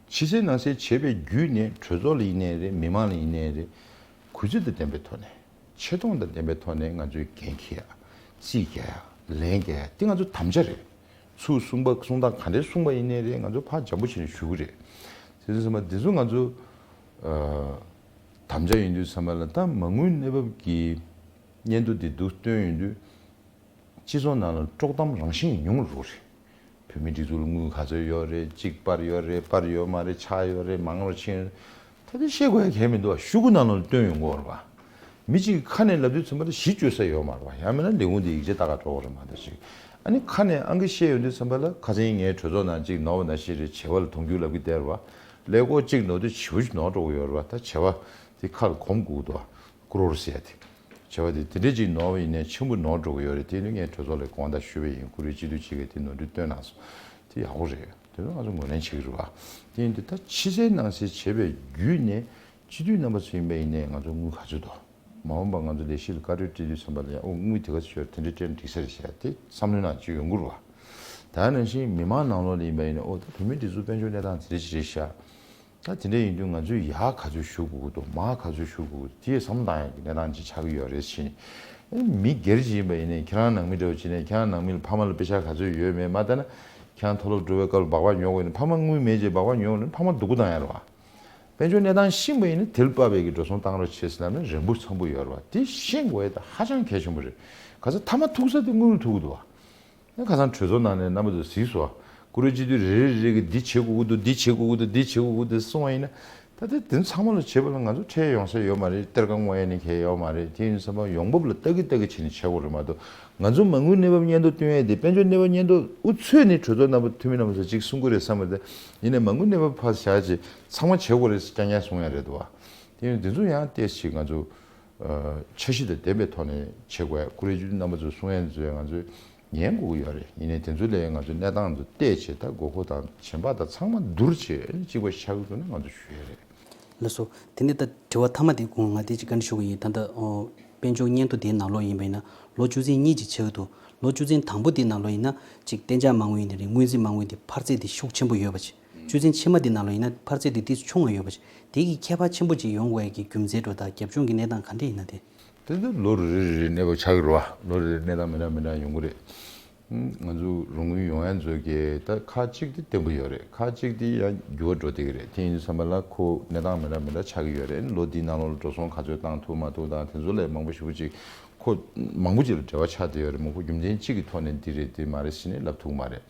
ཕྱི་གསལ་ནང་གསལ་བྱས་པའི་བརྒྱུད་ནས་གྲོས་ཚོགས་ལ་ཡིན་ནའི་རེད། མི་མང་ལ་ཡིན་ནའི་རེད། གུས་བརྩི་དང་ལྡན་པའི་ཐོག་ནས་ཆེ་མཐོང་དང་ལྡན་པའི་ཐོག་ནས་ང་ཚོས་འགན་འཁྱེར་ཡ། རྩིས་རྒྱག་ཡ། ལན་རྒྱག་ཡ་དེ་ང་ཚོ་དམ་བཅའ་རེད། ཚུར་གསུངས་པ་གསུང་སྟངས་ག་འདྲའི་གསུངས་པ་ཡིན་ནའི་རེད། ང་ཚོ་ཕར་འཇམ་པོ་བྱས་ནས་ཞུ་གི་རེད། དེ་ཚོ་ཚང་མ་འདི་ཚོ་ང་ཚོ་དམ་བཅའ་ཡིན་དུས་ཚང་མ་ལ་ད་མ་དངུལ་གནས་བབ་ཀྱི་སྙན་ཐོ་འདི་འདུག་བཏོན་ཡོང་དུས། སྤྱི་ཚོགས་ནང་ལ་དཀྲོག་གཏམ་རང་བཞིན་ཉུང་རུ་འགྲོ་རེད། བོད་མིའི་སྒྲིག་འཛུགས་ལ་དངུལ་ག་ཚོད་ཡོད་རེད། གཅིག་སྤར་ཡོད་རེད། སྤར་ཡོད་མ་རེད། ཆག་ཡོད་རེད། མང་རུ་ཕྱིན། ད་དེ་བཤད་དགོས་ཡ་གལ་མི་འདུག་བ། ཤོག་གུ་ནང་ལ་བཏོན་ཡོང་གི་ཡོད་རེད་བ། མི་གཅིག་ཁ་ནས་ལབ་དུས་ཚང་མ་ལ་གཞི་བཅོལ་ས་ཡོད་མ་རེད་བ། ཡང་མིན་ན་ལས་ཁུངས་དེ་ཡིག་ཆ་ལྟ་ག་འགྲོ་གི་རེད་མ་གཏོགས་ཅིག་ཨ་ནི་ཁ་ནས་ཨང་ཀི་བཤད་ཡོང་དུས་ཚང་མ་ལ་ཁ་སང་ངའི་གྲོས་ཚོགས་ནང་གཅིག་ནོར་བ་ནང་བཞིན་རེད། བྱེ་བ་ལ་དུང་ཕྱུར་ལབ་ཀྱི་བསྡད་རེད་བ། ཀླད་ཀོར་གཅིག་ནོར་དུས་བྱིའུ་ཞིག་ནོར་འགྲོ་གི་ཡོད་རེད་བ། ད་བྱེ་བ་དེ་ཁ་ལ་གོམས་དགོས་ཀྱི་འདུག་བ། ཀོ་རོར་ཟེར་ཡ་དེ། བྱ་བ་དེ་དེ་འདྲས་ཅིག་ནོར་བ་ཡིན་ནའི་ཆེན་པོ་ནོར་འགྲོ་གི་ཡོད་རེད། དེ་ནི་ངས་གྲོས་ཚོགས་ལ་དགོངས་དག་ཞུས་པ་ཡིན། ཀུ་རེ་སྤྱི་འཐུས་གཅིག་གིས་དེ་ནོར་འཁྲུལ་བཏོན་གནང་སོང་། དེ་ཡག་པོ་རེད། དེ་ནི་ང་ཚོ་ངོས་ལེན་བྱེད་ཀྱི་རེད་བ། དེ་ཡིན་དུས་ད་ཕྱི་གསལ་ནང་གསལ་བྱས་པའི་བརྒྱུད་ནས་སྤྱི་འཐུས་རྣམ་པ་ཚོ་ཡིན་པ་ཡིན་ནའི་ང་ཚོ་དངུལ་ག་ཚོད་འདུག་མ་འོངས་པ་ང་ཚོ་ལས་གཞི་ལ་བཀའ་འཁྲོལ་སྤྲད་དུས་ཙམ་པ་ལ་ཡང་ཨོ་དངུལ་དེ་ག་ཚོད་ཡོད་རེད། དེ་འདྲས་སྤྲད་ན་འགྲིག་ས་རེད་ཟེར་ཡ་དེ་བསམ་བློའི་ནང་ཅིག་ཡོང་གི་རེད་བ། ད་ནང་བཞིན་མི་མང་ནང་ལོགས་ལ་ཡིན་པ་ཡིན་ནའི་ཨོ་ད་བོད་མིའི་སྒྲིག་འཛུགས་དཔལ་འབྱོར་གནས་སྟངས་དེ་འདྲས་ཅིག་རེད་ཤག་ད་དེ་འདྲ་ཡིན་དུས་ང་ཚོས་ཡར་ག་ཚོད་ཞུ་དགོས་ཀྱི་འདུག་མར་ག་ཚོད་ཞུ་དགོས་ཀྱི་འདུག་དེ་བསམ་བློ་བཏང་ཡག་གི་གནས་སྟངས་ཅིག་ཆགས་ཀྱི་ཡོད་རེད་ཟེར་ནས། ཨ་ནི་མི་སྒེར་ཅིག་ཡིན་པ་ཡིན་ནའི་ཁྱེད་རང་ནང་མི་འདྲ་བོ་ཅིག་ནས་ཁྱེད་རང་ནང་མི་ལ་ཕ་མ་ལ་པེ་ཤག་ག་ཚོད་ཡོད་མེད་མ་ལྟ་ན། ཁྱེད་རང་མཐོ་སློབ་འགྲོ་བའི་སྐབས་ལ་སྦག་སྦག་ཉོ་དགོས་ཡིན་ན་ཕ་མ་དངུལ་མེད་ཅེས་སྦག་སྦག་ཉོ་དགོས་ན་ཕ་མ་སྡུག་པོ་བཏང་ཡ་རེད་བ། དཔལ་འབྱོར་གནས་སྟངས་ཤེས་པ་ཡིན་ན་དེ་ལ་དཔག་པའི་གི་འགྲོ་སོང་བཏང་རོགས་བྱེད་ཟེར་ལབ་ན་རན་པོ་འཚམ་པོ་ཡོད་རེད་བ། དེ་ཤེས་དགོས་ཡ་ད་ཧ་ཅང་གལ་ཆེན་པོ་རེད། ག་ཚོད་མཐའ་མ་ཐུག་ས་དེ་དངུལ་ལ་ཐུག་གི་འདུག་བ། ཁ་སང་གྲོས་ཚོགས་ནང་ནས་རྣམ་པ་ཚོ་གཟིགས་སོང་། ཀུ་རེ་སྤྱི་འཐུས་རེ་རེ་རེ་གིས་འདི་བྱེད་དགོས་ཀྱི་འདུག་འདི་བྱེད་དགོས་ཀྱི་འདུག་འདི་བྱེད་དགོས་ཀྱི་འདུག་གསུངས་པ་ཡིན་ན། ད་ལྟ་དེ་ཚང་མ་ལ་བྱེད་པ་ལ་ང་ཚོ་ཁྲལ་ཡོང་ས་ཡོད་མ་རེད། གཏེར་ཁ་སྔོག་ཡས་ནི་གལ་ཡོད་མ་རེད། དེ་ཡིན་ཙང་ཡོང་འབབ་ལ་ལྟ་གི་ལྟ་གི་བྱས་ནས་བྱེད་དགོས་རེད་མ་གཏོགས། ང་ཚོ་མ་དངུལ་གནས་བབ་སྙན་ཐོ་བཏོན་ཡས་དེ་དཔལ་འབྱོར་གནས་བབ་སྙན་ཐོ་དབུ་ཚུད་ནས་གྲོས་ཚོགས་རྣམ་པ་འཐུས་མི་རྣམ་པ་ཚོ་གཅིག་གསུང་གི་རེད་བསམ་པ་དེ། ཡིན་ནའི་མ་དངུལ་གནས་བབ་ཕར་བཞག་བྱས་ཚང་མ་བྱེད་དགོས་རེད་ཟེར་རྐྱང་རྐྱང་གསུང་ཡ་རེད་འདུག་བ། དེ་ཡིན་དུས་དེ་ཚོ་ཡང་ཏོག་ཙམ་ང་ཚོ་འཆར་གཞི་དང་ལྡན་པའི་ཐོག་ནས་བྱེད་དགོས་ཡ། ཀུ་རེ་སྤྱི་འཐུས་རྣམ་པ་ཚོ་གསུང་ཡ་དེ་ཚོ་ཡང་ང་ཚོས། ཉན་དགོས་ཀྱི་ཡོད་རེད། ཡིན་ནའི་དེ་ཚོ་ལ་ང་ཚོས་གནས་སྟངས་ཚོ་བལྟས་བྱས། ད་དགོས་མཁོ་དང་བྱེད་འབབ་དང་ཚང་མ་བསྡུར་བྱས་གཅིག་པ་ཆགས་ཀྱི་འདུག་ན་ང་ཚོ་ཞུ་ཡ་རེད། ལགས་སོ། དེ་ནས་ད་དྲི་བ་མཐའ་མ་དེ་དགོངས། ང་དེ་ཅིག་བཀའ་འདྲི་ཞུ་གི་ཡིན། ད་ལྟ་ཨོ་དཔལ་འབྱོར་སྙན་ཐོ་དེའི་ནང་ལོགས་ཡིན་པ་ཡིན་ན་ལོ་བཅུ་ཚན་གཉིས་ཅིག་ཆགས་ཀྱི་འདུག་ལོ་བཅུ་ཚན་དང་པོ་དེའི་ནང་ལོགས་ཡིན་ན་ཅིག་གཏན་འཇགས་མ་དངུལ་ཡིན་ནའི་རེད། སྔོན་རྩིས་མ་དངུལ་དེ་འཕར་ཚད་དེ་ཤུགས་ཆེན་པོ་ཡོད་པ་ཅིག་བཅུ་ཚན་ཕྱི་མ་དེའི་ནང་ལོགས་ཡིན་ན་འཕར་ཚད་དེ་ཏོག་ཙམ་ཆུང་བ་ཡོད་པ་ཅིག་དེ་གི་ཁྱད་པར་ཆེན་པོ་ཅིག་ཡོང་དགོས་ཡ་གི་རྒྱུ་མཚན་འདྲ་དང་རྒྱབ་ལྗོངས་ཀྱི་གནས་སྟངས་ག་འདྲ་ཡིན་ན་དེ། དེ་ཚོ་ལོ་རེ་རེ་རེ་གནས་བབ་ཆགས་ཀྱི་རེད་བ། ལོ་རེ་རེ་གནས་སྟངས་མི་འདྲ་མི་འདྲ་ཡོང་གི་རེད། ང་ཚོ་རོགས་དངུལ་ཡོང་ཡ་ཚོ་གི་ད་ཁག་གཅིག་དེ་བརྟན་པོ་ཡོད་རེད། ཁག་གཅིག་དེ་ཡང་འགྱུར་བ་འགྲོ་བསྡད་ཀྱི་རེད། དེ་ཡིན་དུས་ཙམ་པ་ལ་ཁོ་གནས་སྟངས་མི་འདྲ་མི་འདྲ་ཆགས་ཀྱི་ཡོད་རེད། ལོ་འདིའི་ནང་ལོགས་ལ་འགྲོ་སོང་ག་ཚོད་བཏང་ཐུབ་མ་ཐུབ་དང་དེ་ཚོ་ལས་མང་པོ་ཞེ་པོ་ཅིག་ཁོ་མང་པོ་ཅིག་ལ་འབྲེལ་བ་ཆགས་བསྡད་ཡོད་རེད། མང་པོ་རྒྱུ་མཚན་གཅིག་གི་ཐོག་ནས་འདི་རེད་འདི་མ་རེད་ཟེར་ནས་ལབ་ཐུབ་ཀྱི་མ་རེད།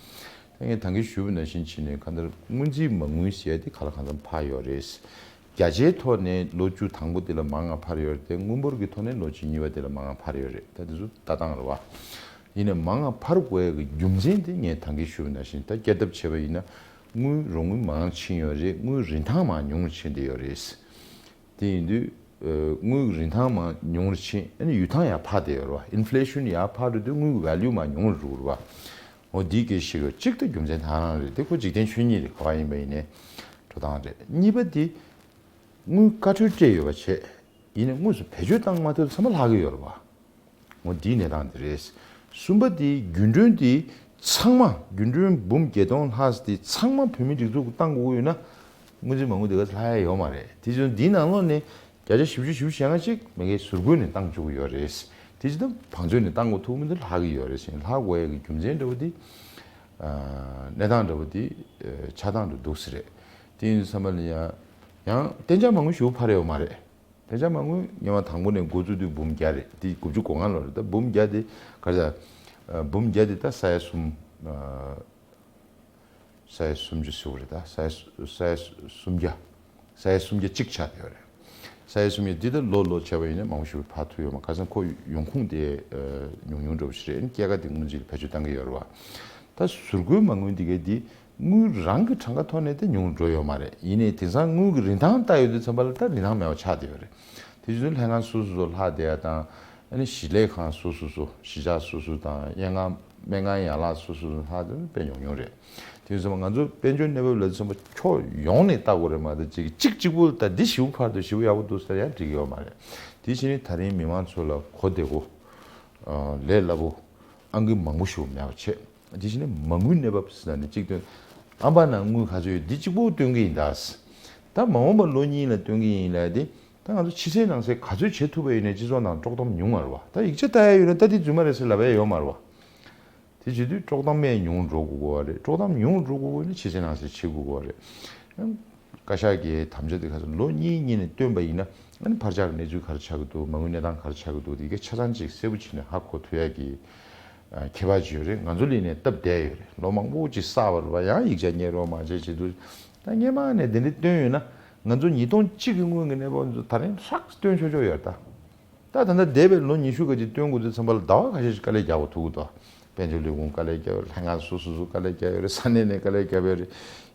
ད་ངས་ད་གིན་ཞུས་པ་ནང་བཞིན་བྱས་ནས་གང་ལྟར་སྔོན་རྩིས་མ་དངུལ་ཟེར་ཡ་དེ་ག་ལ་གང་འཚམ་འཕར་ཡོད་རེད། བརྒྱ་ཆའི་ཐོག་ནས་ལོ་བཅུ་དང་པོ་དེ་ལ་མང་ང་འཕར་ཡོད་རེད་དེ། དངུལ་འབོར་གྱི་ཐོག་ནས་ལོ་བཅུ་གཉིས་པ་དེ་ལ་མང་ང་འཕར་ཡོད་རེད། ད་དེ་ཚོ་ལྟ་སྟངས་རེད་བ། ཡིན་ནའི་མང་ང་འཕར་དགོས་ཡ་གི་རྒྱུ་མཚན་དེ་ངས་ད་གིན་ཞུས་པ་ནང་བཞིན་ད་བསྐྱར་ལྡབ་བྱས་པ་ཡིན་ན་དངུལ་རོགས་དངུལ་མང་ཕྱིན་ཡོད་རེད། དངུལ་རིན་ཐང་མང་ཉུང་རུ་ཕྱིན་བསྡད་ཡོད་རེད། དེ་ཡིན་དུས་དངུལ་གྱི་རིན་ཐང་མང་ཉུང་རུ་ཕྱིན། ཨ་ནི་ཡུལ་ཐང་ཡར་འཕར་བསྡད་ཡོད་རེད་བ། ཨིན་ཕི་ལེ་ཤན་ཡར་འཕར་འགྲོ་དུས་དངུལ་གྱི་ཝེ་ལུ་མང་ཉུང་རུ་འགྲོ་གི་རེད་བ། འོ་འདི་སྐད་ཤེས་དགོས། གཅིག་ད་རྒྱུ་མཚན་ད་རང་རེད་དེ། ཁོ་འཇིག་རྟེན་ཆོས་ཉིད་རེད། ག་བ་ཡིན་པ་ཡིན་ནའི་འགྲོ་སྟངས་རེད། གཉིས་པ་དེ་དངུལ་བཀའ་འཁྲོལ་སྤྲད་ཡོད་པ་བྱས། ཡིན་ནའི་དངོས་སུ་བེད་སྤྱོད་བཏང་མ་ཐུབ་ཚང་མ་ལྷག་གི་ཡོད་རེད་བ། འོ་འདིའི་གནས་སྟངས་འདི་རེད། གསུམ་པ་དེ་རྒྱུན་གྲོན་དེ་ཚང་མ་རྒྱུན་གྲོན་འབུམ་བརྒྱད་སྟོང་ལྷག་ཙམ་དེ་ཚང་མ་བོད་མིའི་སྒྲིག་འཛུགས་ཀྱིས་བཏང་དགོས་ཀྱི་ཡོད་ན། སྔོན་རྩིས་མ་དངུལ་དེ་ག་ཚོད་ལྷག་ཡ་ཡོད་མ་རེད། དེ་བཞིན་འདིའི་ནང་ལོགས་ནས་བརྒྱ་ཆ་བཞི་བཅུ་ཞེ་ལྔ་ཅིག་མ་གིའི་ཟུར་བཀོལ་ནས་བཏང་བཅུག་གི་ཡོད་རེད། དེ་བཞིན་དུ་བང་མཛོད་ནས་བཏང་དགོས་ཐུག་མི་འདུག་ལྷག་གི་ཡོད་རེད་ཟེར། ལྷག་དགོས་ཡ་གི་རྒྱུ་མཚན་འདྲ་བོ་དེ། གནས་སྟངས་འདྲ་བོ་དེ་ཆགས་སྟངས་འདྲ་འདུག་ཟེར་རེད། དེ་ཡིན་དུས་ཙམ་པ་ལ་ཡང་ཡང་གཏན་འཇགས་མ་དངུལ་ཞེ་པོ་འཕར་ཡོད་མ་རེད། གཏན་འཇགས་མ་དངུལ་སྔོན་མ་དང་པོ་ནས་འགོ་བཙུགས་དུས་འབུམ་བརྒྱ་རེད། དེ་དགུ་བཅུ་གོ་ལྔ་ལོ་རེད། ད་འབུམ་བརྒྱ་དེ་ག་རེ་ཟ། འབུམ་བརྒྱ་དེ་ད་ས་ཡ་གསུམ། ས་ཡ་སུམ་ཅུ་ཟེར་བ་རེད། ད་ས་ཡ་ས་ཡ་སུམ་བརྒྱ། ས་ཡ་སུམ་བརྒྱ་གཅིག་ཆགས་ཡོད་རེད། ས་ཡ་གསུམ་ཡ་འདི་ད་ལོ་ལོ་བྱས་པ་ཡིན་ན་མང་པོ་ཞིག་འཕར་ཐུབ་ཡོད་མ་རེད། ཁ་སང་ཁོ་ཡོང་ཁུངས་དེ་ཉུང་ཉུང་འདྲ་པོ་ཞིག་རེད། སྐྱེད་ཀ་དེ་སྔོན་རྩིས་ལ་བེད་སྤྱོད་བཏང་གི་ཡོད་རེད་བ། ད་ཟུར་བཀོལ་མ་དངུལ་འདི་གའི་འདི་དངུལ་རང་གི་གྲངས་ཀ་ཐོག་ནས་དེ་ཉུང་འགྲོ་ཡོད་མ་རེད། ཡིན་ནའི་དེང་སང་དངུལ་གྱི་རིན་ཐང་ལྟ་ཡོང་དུས་ཙམ་པ་ལ་ད་རིན་ཐང་མེད་པ་ཆགས་བསྡད་ཡོད་རེད། དེ་བཞིན་དུ་ལྷན་ཁང་སོ་སོ་སོ་ལྷག་བསྡད་ཡ་དང་། ཨ་ནི་གཞིས་ལས་ཁང་སོ་སོ་སོ་གཞིས་ཆགས་སོ་སོ་དང་། སྨན་ཁང་སྨན་ཁང་ཡན་ལག་སོ་སོ་སོ་ལྷག་དེ་དཔེ་ཉུང་ཉུང་རེད། དེ་ཡིན་ཙང་ང་ཚོ་དཔལ་འབྱོར་གནས་བབ་ལ་མཚོན་པ་ཕྱོགས་ཡོངས་ནས་ལྟ་དགོས་རེད་མ་གཏོགས་གཅིག་གཅིག་པུ་ད་འདི་ཞེ་པོ་འཕར་འདུག་ཞེ་པོ་ཡག་པོ་འདུག་ཟེར་ཡང་འགྲིག་གི་ཡོད་མ་རེད། དེ་བཞིན་ནི་ད་རིང་མི་མང་ཚོ་ལ་གོ་བདེ་པོ། ལས་སླ་པོ། ཨང་ཀི་མང་པོ་ཞིག་མེད་པ་བྱས། དེ་བཞིན་ནི་མ་དངུལ་གནས་བབ་ཟེར་ན་ནི་གཅིག་དོན། ཨམ་བན་ནང་དངུལ་ག་ཚོད་ཡོད་འདི་གཅིག་པུ་སྟོན་གི་ཡིན་ད། ད་མ་འོངས་པ་ལོ་གཉིས་ལ་སྟོན་གི་ཡིན་ལབ་དེ། ད་ང་ཚོ་ཕྱི་གསལ་ནང་གསལ་ག་ཚོད་བྱེད་ཐུབ་པ་ཡིན་ནའི་སྤྱི་ཚོགས་ནང་དཀྲོག་གཏམ་ཉུང་བ་རེད་བ། ད་ཡིག་ཆ་ལྟ་ཡ་ཡོད་ན་ད་འདི་རྫུན་མ་རེད་ཟེར་ལབ་ཡ་ཡོད་མ་རེད་བ། དེ་བྱེད་དུས་དཀྲོག་གཏམ་སྨད་ཉུང་འགྲོ་དགོས་ཀྱི་ཡོད་རེད། དཀྲོག་གཏམ་ཉུང་འགྲོ་དགོས་ཀྱི་ཡོད་ན་ཕྱི་གསལ་ནང་གསལ་བྱེད་དགོས་ཀྱི་ཡོད་རེད། ཡང་བཀའ་ཤག་གི་དམ་བཅའ་དེ་ཁ་སང་ལོ་གཉིས་གཉིས་ནས་བཏོན་པ་ཡིན་ན། ཨ་ནི་འཕར་ཆག་གི་གནས་ཚུལ་ག་རེ་ཆགས་ཀྱི་འདུག་མ་དངུལ་གནས་སྟངས་ག་རེ་ཆགས་ཀྱི་འདུག་དེ་གའི་ཆ་ཚང་ཅིག་གསལ་པོ་བྱས་ནས་ཧ་གོ་ཐུབ་ཡ་གི་ཨ་ཁྱད་པར་ཅིག་ཡོད་རེད། ང་ཚོ་ལ་ཡིན་ནའི་སྟབས་བདེ་ཡོད་རེད། ལོ་མང་པོ་ཅིག་བསགས་པ་རེད་བ། ཡང་ཡིག་ཆ་རྙེད་རོགས་མ་བྱས་བྱེད་དུས། ད་སྔོན་མ་ནས་དེ་འདྲ་བཏོན་ཡོད་ན། ང་ཚོ་ཉིས་སྟོང་གཅིག་གི་སྔོན་གྱི་གནས་བབ་ཚོ་ད་རིང་ཧྲག་སྟོན་ཆོག་ཆོག་ཡོད་རེད་ད། ད་ད་ལྟ་འདས་པའི་ལོ་ཉི་ཤུ་ག་ཅིག་སྟོན་དགོས་དུས་ཙམ་པ་ལ་ཟླ་བ་ཁ་ཤས་ཤིག་དཀའ་ལས་རྒྱག་དགོས་ཐུག་གི་འདུག་དཔལ་འབྱོར་ལས་ཁུངས་དཀའ་ལས་རྒྱག་ཡོད་རེད། ལྷན་ཁང་སོ་སོ་སོ་དཀའ་ལས་རྒྱག་ཡོད་རེད། ས་གནས་ནས་དཀའ་ལས་རྒྱབ་ཡོད་རེད།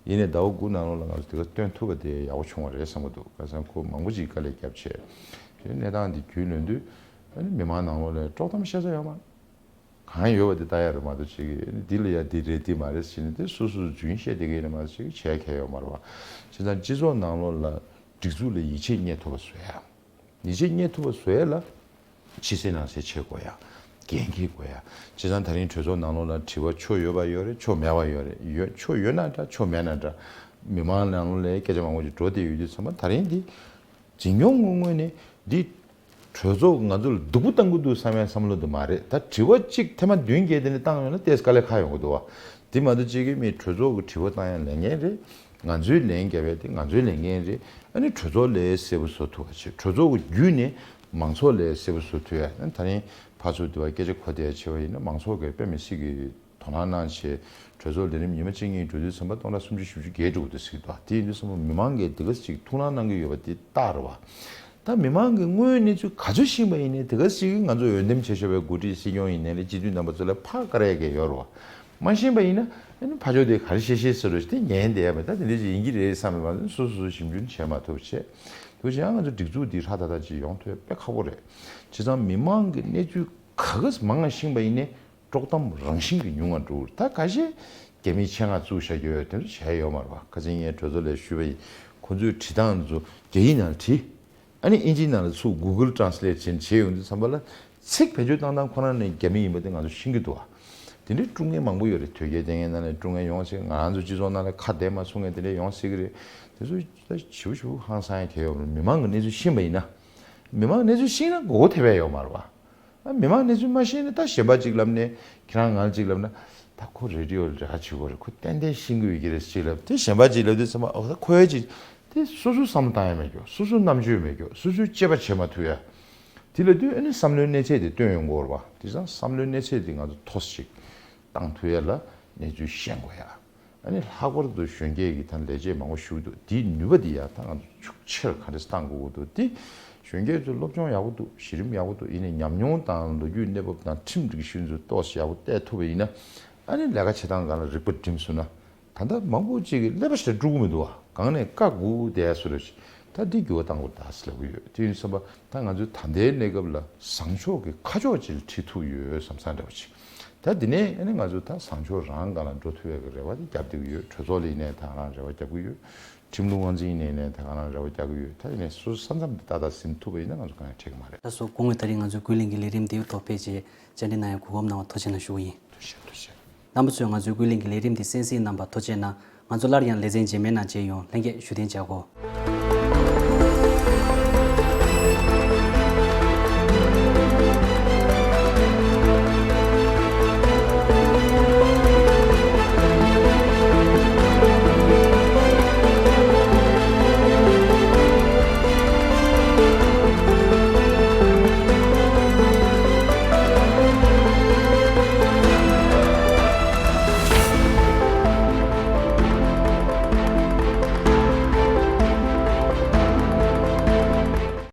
ཡིན་ནའི་ཟླ་བ་དགུ་ནང་ལོགས་ལ་ང་ཚོ་དེ་ག་སྟོན་ཐུབ་པ་དེ་ཡག་པོ་བྱུང་བ་རེད་བསམ་གྱི་འདུག་ཁ་སང་ཁོ་མང་པོ་ཅིག་དཀའ་ལས་རྒྱབ་བྱས། དེ་གནས་སྟངས་འདི་རྒྱུན་ལོན་དུས། ཨ་ནི་མི་མང་ནང་ལོགས་ལ་དཀྲོག་གཏམ་བཤད་ས་ཡོད་མ་རེད། གང་ཡོད་པ་དེ་ལྟ་ཡ་རེད་མ་གཏོགས་ཅིག་གིས་འདི་ལ་ཡ་འདི་རེད་འདི་མ་རེད་ཟེར་ནས་དེ་སོ་སོས་རྫུན་བཤད་བསྡད་ཀྱི་ཡིན་ན་མ་གཏོགས་ཅིག་བྱས་མཁན་ཡོད་མ་རེད་བ། བྱས་ཙང་སྤྱི་ཚོགས་ནང་ལོགས་ལ་སྒྲིག་འཛུགས་ལ་ཡིད་ཆེས་རྙེད་ཐུབ་པ་བཟོ་ཡ། ཡིད་ཆེས་རྙེད་ཐུབ་པ་བཟོ་ཡ་ལ་ཕྱི་གསལ་ནང་གསལ་བྱེད་དགོས་ཡ། འགན་འཁྱེར་དགོས་ཡ། བྱས་ཙང་ད་རིང་གྲོས་ཚོགས་ནང་ལོགས་ལ་དྲི་བ་ཕྱོགས་ཡོད་པ་ཡོད་རེད། ཕྱོགས་མེད་པ་ཡོད་རེད། ཡོད་ཕྱོགས་ཡོད་ན་འདྲ་ཕྱོགས་མེད་ན་འདྲ། མི་མང་ནང་ལོགས་ལ་སྐད་ཆ་མང་པོ་ཅིག་འགྲོ་བསྡད་ཡོད་དུས་ཙམ་པ་ད་རིང་འདི། འཛིན་སྐྱོང་ངོས་ནས་འདི་གྲོས་ཚོགས་ང་ཚོ་ལ་སྡུག་པོ་བཏང་གི་འདུག་བསམ་ཡ་བསམ་བློ་འདི་མ་རེད། ད་དྲི་བ་གཅིག་ཐེངས་མ་བདུན་བརྒྱད་དེ་ནས་བཏང་ཡོང་ན་ཏོག་ཙམ་དཀའ་ལས་ཁག་ཡོང་གི་འདུག་བ། དེ་མ་གཏོགས་གཅིག་གིས་མི་གྲོས་ཚོགས་ཀྱི་དྲི་བ་བཏང་ཡ་ལས་འགན་རེད། ང་ཚོའི་ལན་རྒྱབ་ཡ་དེ་ང་ཚོའི་ལས་འགན་རེད། ཨ་ནི་གྲོས་ཚོགས་ལས་གསལ་པོ་བཟོ་ཐུབ་པ་བྱེད། གྲོས་ཚོགས་ཀྱི་བརྒྱུད་ནས་མང་ཚོགས་ལས་གསལ་པོ་བཟོ་ཐུབ་ཡ། ཨ་ནི་ད་རིང་ཕར་ཚུར་དུ་བ་སྐད་ཆ་གོ་བསྡད་ཡ་བྱས་པ་ཡིན་ན་མང་ཚོགས་ཀྱིས་དཔེ་མི་སྲིད་ཀྱི། དོ་སྣང་གནང་བྱས། གྲོས་ཚོགས་ལས་རིམ་ཉི་མ་གཅིག་གཉིས་འགྲོ་དུས་ཙམ་པ་སྟོང་ཕྲག་སུམ་ཅུ་བཞི་བཅུ་བརྒལ་འགྲོ་གི་འདུག་ཟེར་གྱི་འདུག་དེ་ཡིན་དུས་ཙམ་པ་མི་མང་གིས་དེ་ག་ཅིག་ཐུགས་སྣང་གནང་གི་ཡོད་པ་དེ་རྟགས་རེད་བ། ད་མི་མང་གིས་དངོས་ཡོད་གནས་ཚུལ་ག་ཚོད་ཤེས་པ་ཡིན་ནའི་དེ་ག་ཅིག་ང་ཚོ་འོས་འདེམས་བྱས་ཆོག་པའི་འགོ་ཁྲིད་སྲིད་སྐྱོང་ཡིན་ནའི་ལས་སྤྱི་འཐུས་རྣམ་པ་ཚོ་ལ་ཕར་བཀར་ཡ་གི་ཡོད་རེད་བ། མ་ཤེས་པ་ཡིན་ན་ཨ་ནི་ཕར་ཕྱོགས་དེ་ག་རེ་བཤད་ཤེས་ཟེར་རོ་ཞིག་དེ་ཉན་བསྡད་ཡ་མེད། ད་དེ་འདྲ་ཅིག་ཡིན་གྱི་རེད་བསམ་པའི་མ་ཚད་སོ་སོ་སོ་ཞིབ་འཇུག་བྱས་མ་ཐུབ་བྱས། དུ་བྱས་ཡང་ང་ཚོ་སྒྲིག་འཛུགས་འདི་ཧྲ་ཐག་ཐག་ཅིག་ཡོང་ཐུབ་ཡ་དཔེ་ཁག་པོ་རེད། བྱས་ཙང་མི་མང་གི་གནས་ཚུལ་ག་ག་མང་ང་ཤེས་པ་ཡིན་ནའི། དཀྲོག་གཏམ་རང་བཞིན་གྱིས་ཉུང་བ་འགྲོ་གི་རེད། ད་ཁ་ཤས་རྒྱ་མིའི་ཆེད་མངགས་བཙུགས་བཞག་རྒྱུ་ཡོད་དེ་འདྲ་བྱས་ཡོད་མ་རེད་བ། ཁ་སང་ངས་གྲོས་ཚོགས་ལ་ཞུས་པ་ཡིན། ཁོ་ཚོས་བྲིས་སྟངས་ཚོ་རྒྱ་ཡིག་ནང་བྲིས། ཨ་ནི་ཨིན་ཇིའི་ནང་ལ་ཚུར་Google Translate་བྱས་བྱས་ཡོང་དུས་ཙམ་པ་ལ་ཚིག་བེད་སྤྱོད་བཏང་སྟངས་ཁོ་རང་ནས་རྒྱ་མི་ཡིན་པ་དེ་ང་ཚོ་ཤེས་ཀྱི་འདུག་བ། དེ་འདྲའི་དཀྲུག་མཁན་མང་པོ་ཡོད་རེད། དོལ་རྒྱལ་བསྟེན་མཁན་ནང་ལ་དཀྲུག་མཁན་ཡོང་ཞིག་ང་རང་ཚོ་སྤྱི་ཚོགས་ནང་ལ་ཁ་བདེ་མ་གསུང་མཁན་དེ་འདྲ་ཡོང་སྲིད་ཀྱི་རེད། དེ་ཚོ་ད་ཞིབ་ཞིབ་ཧང་སང་ཡ་གལ་ཡོད་མ་རེད། མི་མང་གི་གནས་ཚུལ་ཤེས་པ་ཡིན་ན། མི་མང་གི་གནས་ཚུལ་ཤེས་ན་མགོ་བོ་ཐེབས་ཡ་ཡོད་མ་རེད་བ། ཨ་མི་མང་གནས་ཚུལ་མ་ཤེས་ན་ད་གཞན་པ་གཅིག་ལབ་ནས་ཁྱེད་རང་ང་གཅིག་ལབ་ན། ད་ཁོ་རེ་ཌི་ཡོ་ལ་རེ་བ་བྱེད་དགོས་རེད། ཁོ་ཏན་ཏན་ཤེས་ཀྱི་ཡོད་ཀྱི་རེད་གཅིག་ལབ་དེ་གཞན་པ་གཅིག་ལབ་དུས་ཚང་མ་ཨོ་ད་ཁོ་ཡ་གཅིག་དེ་སོ་སོ་བསམ་བློ་བཏང་ཡ་མེད་རྒྱུ། སོ་སོ་རྣམ་དཔྱོད་མེད་རྒྱུ། སོ་སོའི་དཔྱད་པ་བྱེད་མ་ཐུབ་ཡ། དེ་ལབ་དུས་ཨ་ནི་བསམ་བློའི་གནས་ཚད་དེ་བཏོན་ཡོང་དགོས་རེད་བ། དེ་ཙང་བསམ་བློའི་གནས་ཚད་དེ་ང་ཚོ་མཐོ་ས་ཅིག་བཏང་ཐུབ་ཡ་ལ་གནས་ཚུལ་ཤེས་དགོས་ཡ། ཨ་ནི་ལྷག་པར་དུ་གཞོན་སྐྱེས་ཀྱི་ཐད་ལས་བྱེད་མང་པོ་ཞུགས་འདུག་དེའི་ནུས་པ་འདི་ཡང་ད་ང་ཚོ་ཤུགས་ཆེར་ག་འདྲས་བཏང་དགོས་ཀྱི་འདུག་དེ་གཞོན་སྐྱེས་ཚོ་སློབ་སྦྱོང་ཡག་པོ་འདུག་གཞི་རིམ་ཡག་པོ་འདུག་ཡིན་ནའི་ཉམས་མྱོང་དང་ལོ་རྒྱུས་གནས་བབ་དང་ཁྲིམས་སྒྲིག་གཞི་ཚོ་ཏོག་ཙམ་ཡག་པོ་གཏད་ཐུབ་པ་ཡིན་ན། ཨ་ནི་ལས་ཀ་བྱེད་སྟངས་སྒང་ལ་རིག་པ་སྒྲིམ་སོང་ན། ད་ལྟ་མང་པོ་ཅིག་གིས་ཀླད་པ་ཞིག་དཀྲུག་གི་མི་འདུག་བ། གང་ནས་བཀག་དགོས་བསྡད་ཡ་བཟོ་འདྲ་ཞིག་ད་འདི་འགྱུར་བ་གཏང་དགོས་ད་ཟེར་ལབ་ཀྱི་ཡོད། དེ་ཡིན་དུས་ཙམ་པ་ད་ང་ཚོའི་ད་ལྟའི་གནས་སྐབས་ལ་བཟང་ཕྱོགས་ཀྱི་ཁ་ཕྱོགས་ཅིག་ལ་ཁྲིད་ཐུབ་ཡོད་བསམ་བསམ་འདྲ་པོ་ཅིག་ད་འདི་ནས་ཨ་ནི་ང་ཚོ་ད་བཟང་ཕྱོགས་རང་སྒང་ལ་འགྲོ་ཐུབ་ཡག་གི་རེ་བ་དེ་རྒྱབ་བསྡད་ཀྱི་ཡོད། གྲོས་ཚོགས་ལ་ཡིན་ནའི་ད་ག་རང་རེ་བ་རྒྱབ་ཀྱི་ཡོད། ཁྲིམས་ལུགས་དབང་འཛིན་ཡིན་ནའི་ད་ག་རང་རེ་བ་རྒྱག་གི་ཡོད། ད་ཡིན་ནའི་སོ་སོ་ས་མཚམས་དེ་ཏག་ཏག་ཟིན་ཐུབ་པ་ཡིན་ན་ང་ཚོ་གང་ཡང་འཕྲད་ཀྱི་མ་རེད། ད་སོ་དགོང་བའི་ད་རིང་ང་ཚོའི་ཀུན་གླེང་གི་ལས་རིམ་དེ་ཐོག་ཕལ་ཆེར་བཅར་འདྲི་གནང་ཡ་གོ་སྐབས་གནང་བ་ཐུགས་རྗེ་གནང་ཞུ་གི་ཡིན། ཐུགས་རྗེ་ཆེ། ཐུགས་རྗེ་ཆེ། རྣམ་པ་ཚོས་ང་ཚོའི་ཀུན་གླེང་གི་ལས་རིམ་འདི་གསན་གཟིགས་གནང་བར་ཐུགས་རྗེ་གནང་། ང་ཚོ་སླར་ཡང་ལེ་ཚན་རྗེས་མའི་ནང་མཇལ་ཡོང་། ལྷན་རྒྱས་བཞུགས་གདན་འཇགས་དགོས།